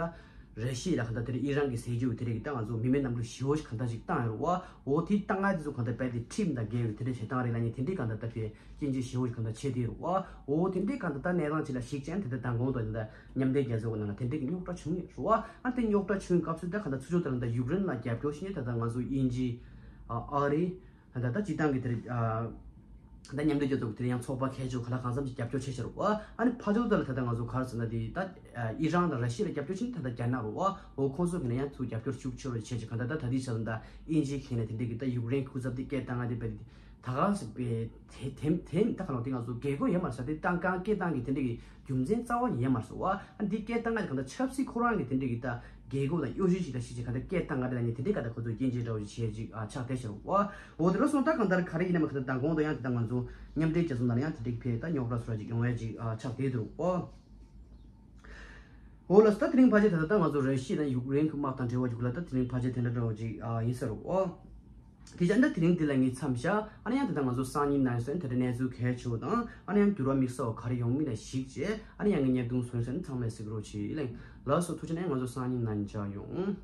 ར་ཤི་ཡ་ལ་གང་ལྟར་དེ་རིང་ཨི་རན་གྱི་ཟས་རྒྱུ་དེ་རིགས་ཀྱི་ད་ང་ཚོ་མི་མེད་གནམ་གྲུ་ཞེ་བོ་ཞིག་གང་ལྟར་ཞིག་བཏང་ཡོད་རེད་བ། འོ་དེ་བཏང་ང་དེ་ཚོ་གང་ལྟར་རྦད་དེ་ཁྲིམས་དང་འགལ་བའི་དེ་འདྲས་བྱེད་སྟངས་རེད་ལབ་མཁན་དེ་འདྲས་གང་ལྟར་ད་ཕེ་སྐྱོན་བརྗོད་ཞེ་བོ་ཞིག་གང་ལྟར་བྱས་དེ་རེད་བ། འོ་དེ་འདྲས་གང་ལྟར་ད་གནས་སྟངས་ཅིག་ལ་གཞིགས་ཅན་དེ་ལྟར་མདང་དགོང་དང་དེ་འདྲ་མཉམ་འབྲེལ་རྒྱལ་ཚོགས་ཀྱི་ནང་ལ་དེ་འདྲས་ཀྱི་རྙོག་དྲ་བྱུང་ཡོད་རེད་བ། ཨ་དེ་རྙོག་དྲ་བྱུང་སྐབས་སུ་ད་གང་ལྟར་ཚུར་ཕྱོགས་དེ་ལ་ད་ཡུཀ་རེན་ལ་རྒྱབ་སྐྱོར་བྱེད་མཁན་ད་ད་ང་ཚོ་དབྱིན་ཇི་ཨ་རི། ད་ལྟ་སྤྱི་བཏང་གི་དེར་ད་མཉམ་འབྲེལ་རྒྱལ་ཚོགས་ཀྱི་དེར་ཡང་ཚོགས་པ་ཁྱད་ཆོས་ག་ལ་གང་འཚམ་ཞིག་རྒྱབ་སྐྱོར་བྱེད་ཤར་བ། ཨ་ནི་ཕ་ཚོ་ད་ལ་ད་ལྟ་ང་ཚོ་ག་རེ་ཟེར་ན་དེ་ད་ཨི་རན་དང་ར་ཤི་ཡ་ལ་རྒྱབ་སྐྱོར་བྱེད་ནི་ད་ལྟ་རྒྱ་ནག་རུ་བ། འོ་ཁོང་ཚོ་གི་ནས་ཡང་ཚུར་རྒྱབ་སྐྱོར་ཤུགས་ཆེ་རུ་བྱེད་ཅིག་ག་ད་ད་ད་དེ་ཆ་ལ་ད་དབྱིན་ཇི་གི་ནས་དེ་འདྲས་ཀྱི་ད་ཡུཀ་རེན་སྐུ་ཚབ་དེ་སྐད་བཏང་ང་དེ་བས་ད་ག་ཟེར་བས་དེ་དེ་དེ་ད་ག་ལོ་དེ་ང་ཚོ་རྒྱལ་སྒོ་ཡོད་མ་རེད་ས་དེ་བཏང་གང་སྐད་བཏང་གི་དེ་འདྲས་ཀྱི་རྒྱུ་མཚན་རྩ་བ་ནས་ཡོད་མ་རེད་ཟེར་བ། ཨ་འདི་སྐད་བཏང་ང་དེ་གང་ད་ཆབ་སྲིད་ཁོ་རང་གི་དེ་འདྲས་ཀྱི་ད། རྒྱལ་ཁབ་དང་གཡོ་ཇུས་ཅིག་དང་ཞིག་ཅིག་ག་འདྲ་སྐད་བཏང་ག་འདྲ་ལ་ནི་དེ་འདྲའི་ག་འདྲ་ཁོ་ཚོས་སྐྱོན་བརྗོད་འདྲ་བོ་ཅིག་བྱས་ཅིག་ཨ་ཆགས་བསྡད་ཤག་རོ། འོ་དེ་ལ་སོང་ད་གང་ལྟར་ག་རེ་ཡིན་ན་མ་ག་འདྲ་མདང་དགོང་དུ་ཡང་དེ་ལྟ་ང་ཚོ་མཉམ་འབྲེལ་རྒྱལ་ཚོགས་ནང་ཡང་དེ་འདྲའི་ཕེ་ད་རྙོག་དྲ་སོ་ར་ཅིག་ཡོང་ཡ་ཅིག་ཨ་ཆགས་བསྡད་འདུག་ཨོ། འོ་ལ་སོ་ད་དེ་རིང་ཕལ་ཆེར་ད་ལྟ་ད་ང་ཚོ་ར་ཤི་ཡ་དང་ཡུཀ་རེན་གྱི་དམག་དང་འབྲེལ་བ་ཅིག་ལ་ད་དེ་རིང་ཕལ་ཆེར་དེ་འདྲ་འདྲ་བོ་ཅིག་ཨ་ཡིན་ས་རོ་ཨོ། དེ་བཞིན་ད་དེ་རིང་འདི་ལ་ངས་མཚམས་བཞག་ཨ་ནི་ཡང་དེ་ལྟ་ང་ཚོ་སང་ཉིན་ནང་སོན་དེ་འདྲ་གནས་ཚུལ་གལ་ཆེ་བོ་དང་ཨ་ནི་ཡང་འགྱུར་བ་དམིགས་བསལ་བ་ག་རེ་ཡོང་མིན་ལ་གཞིགས་བྱས་ཨ་ནི་ཡང་ངས་བརྙན་ཐུང་སོན་སོན་ཚང་མས་གཟིགས་རོགས་བྱེད་ལེ། ལགས་སོ་ཐུགས་རྗེ་ཆེ་ང་ཚོ་སང་ཉིན་ནང་མཇལ་ཡོང་།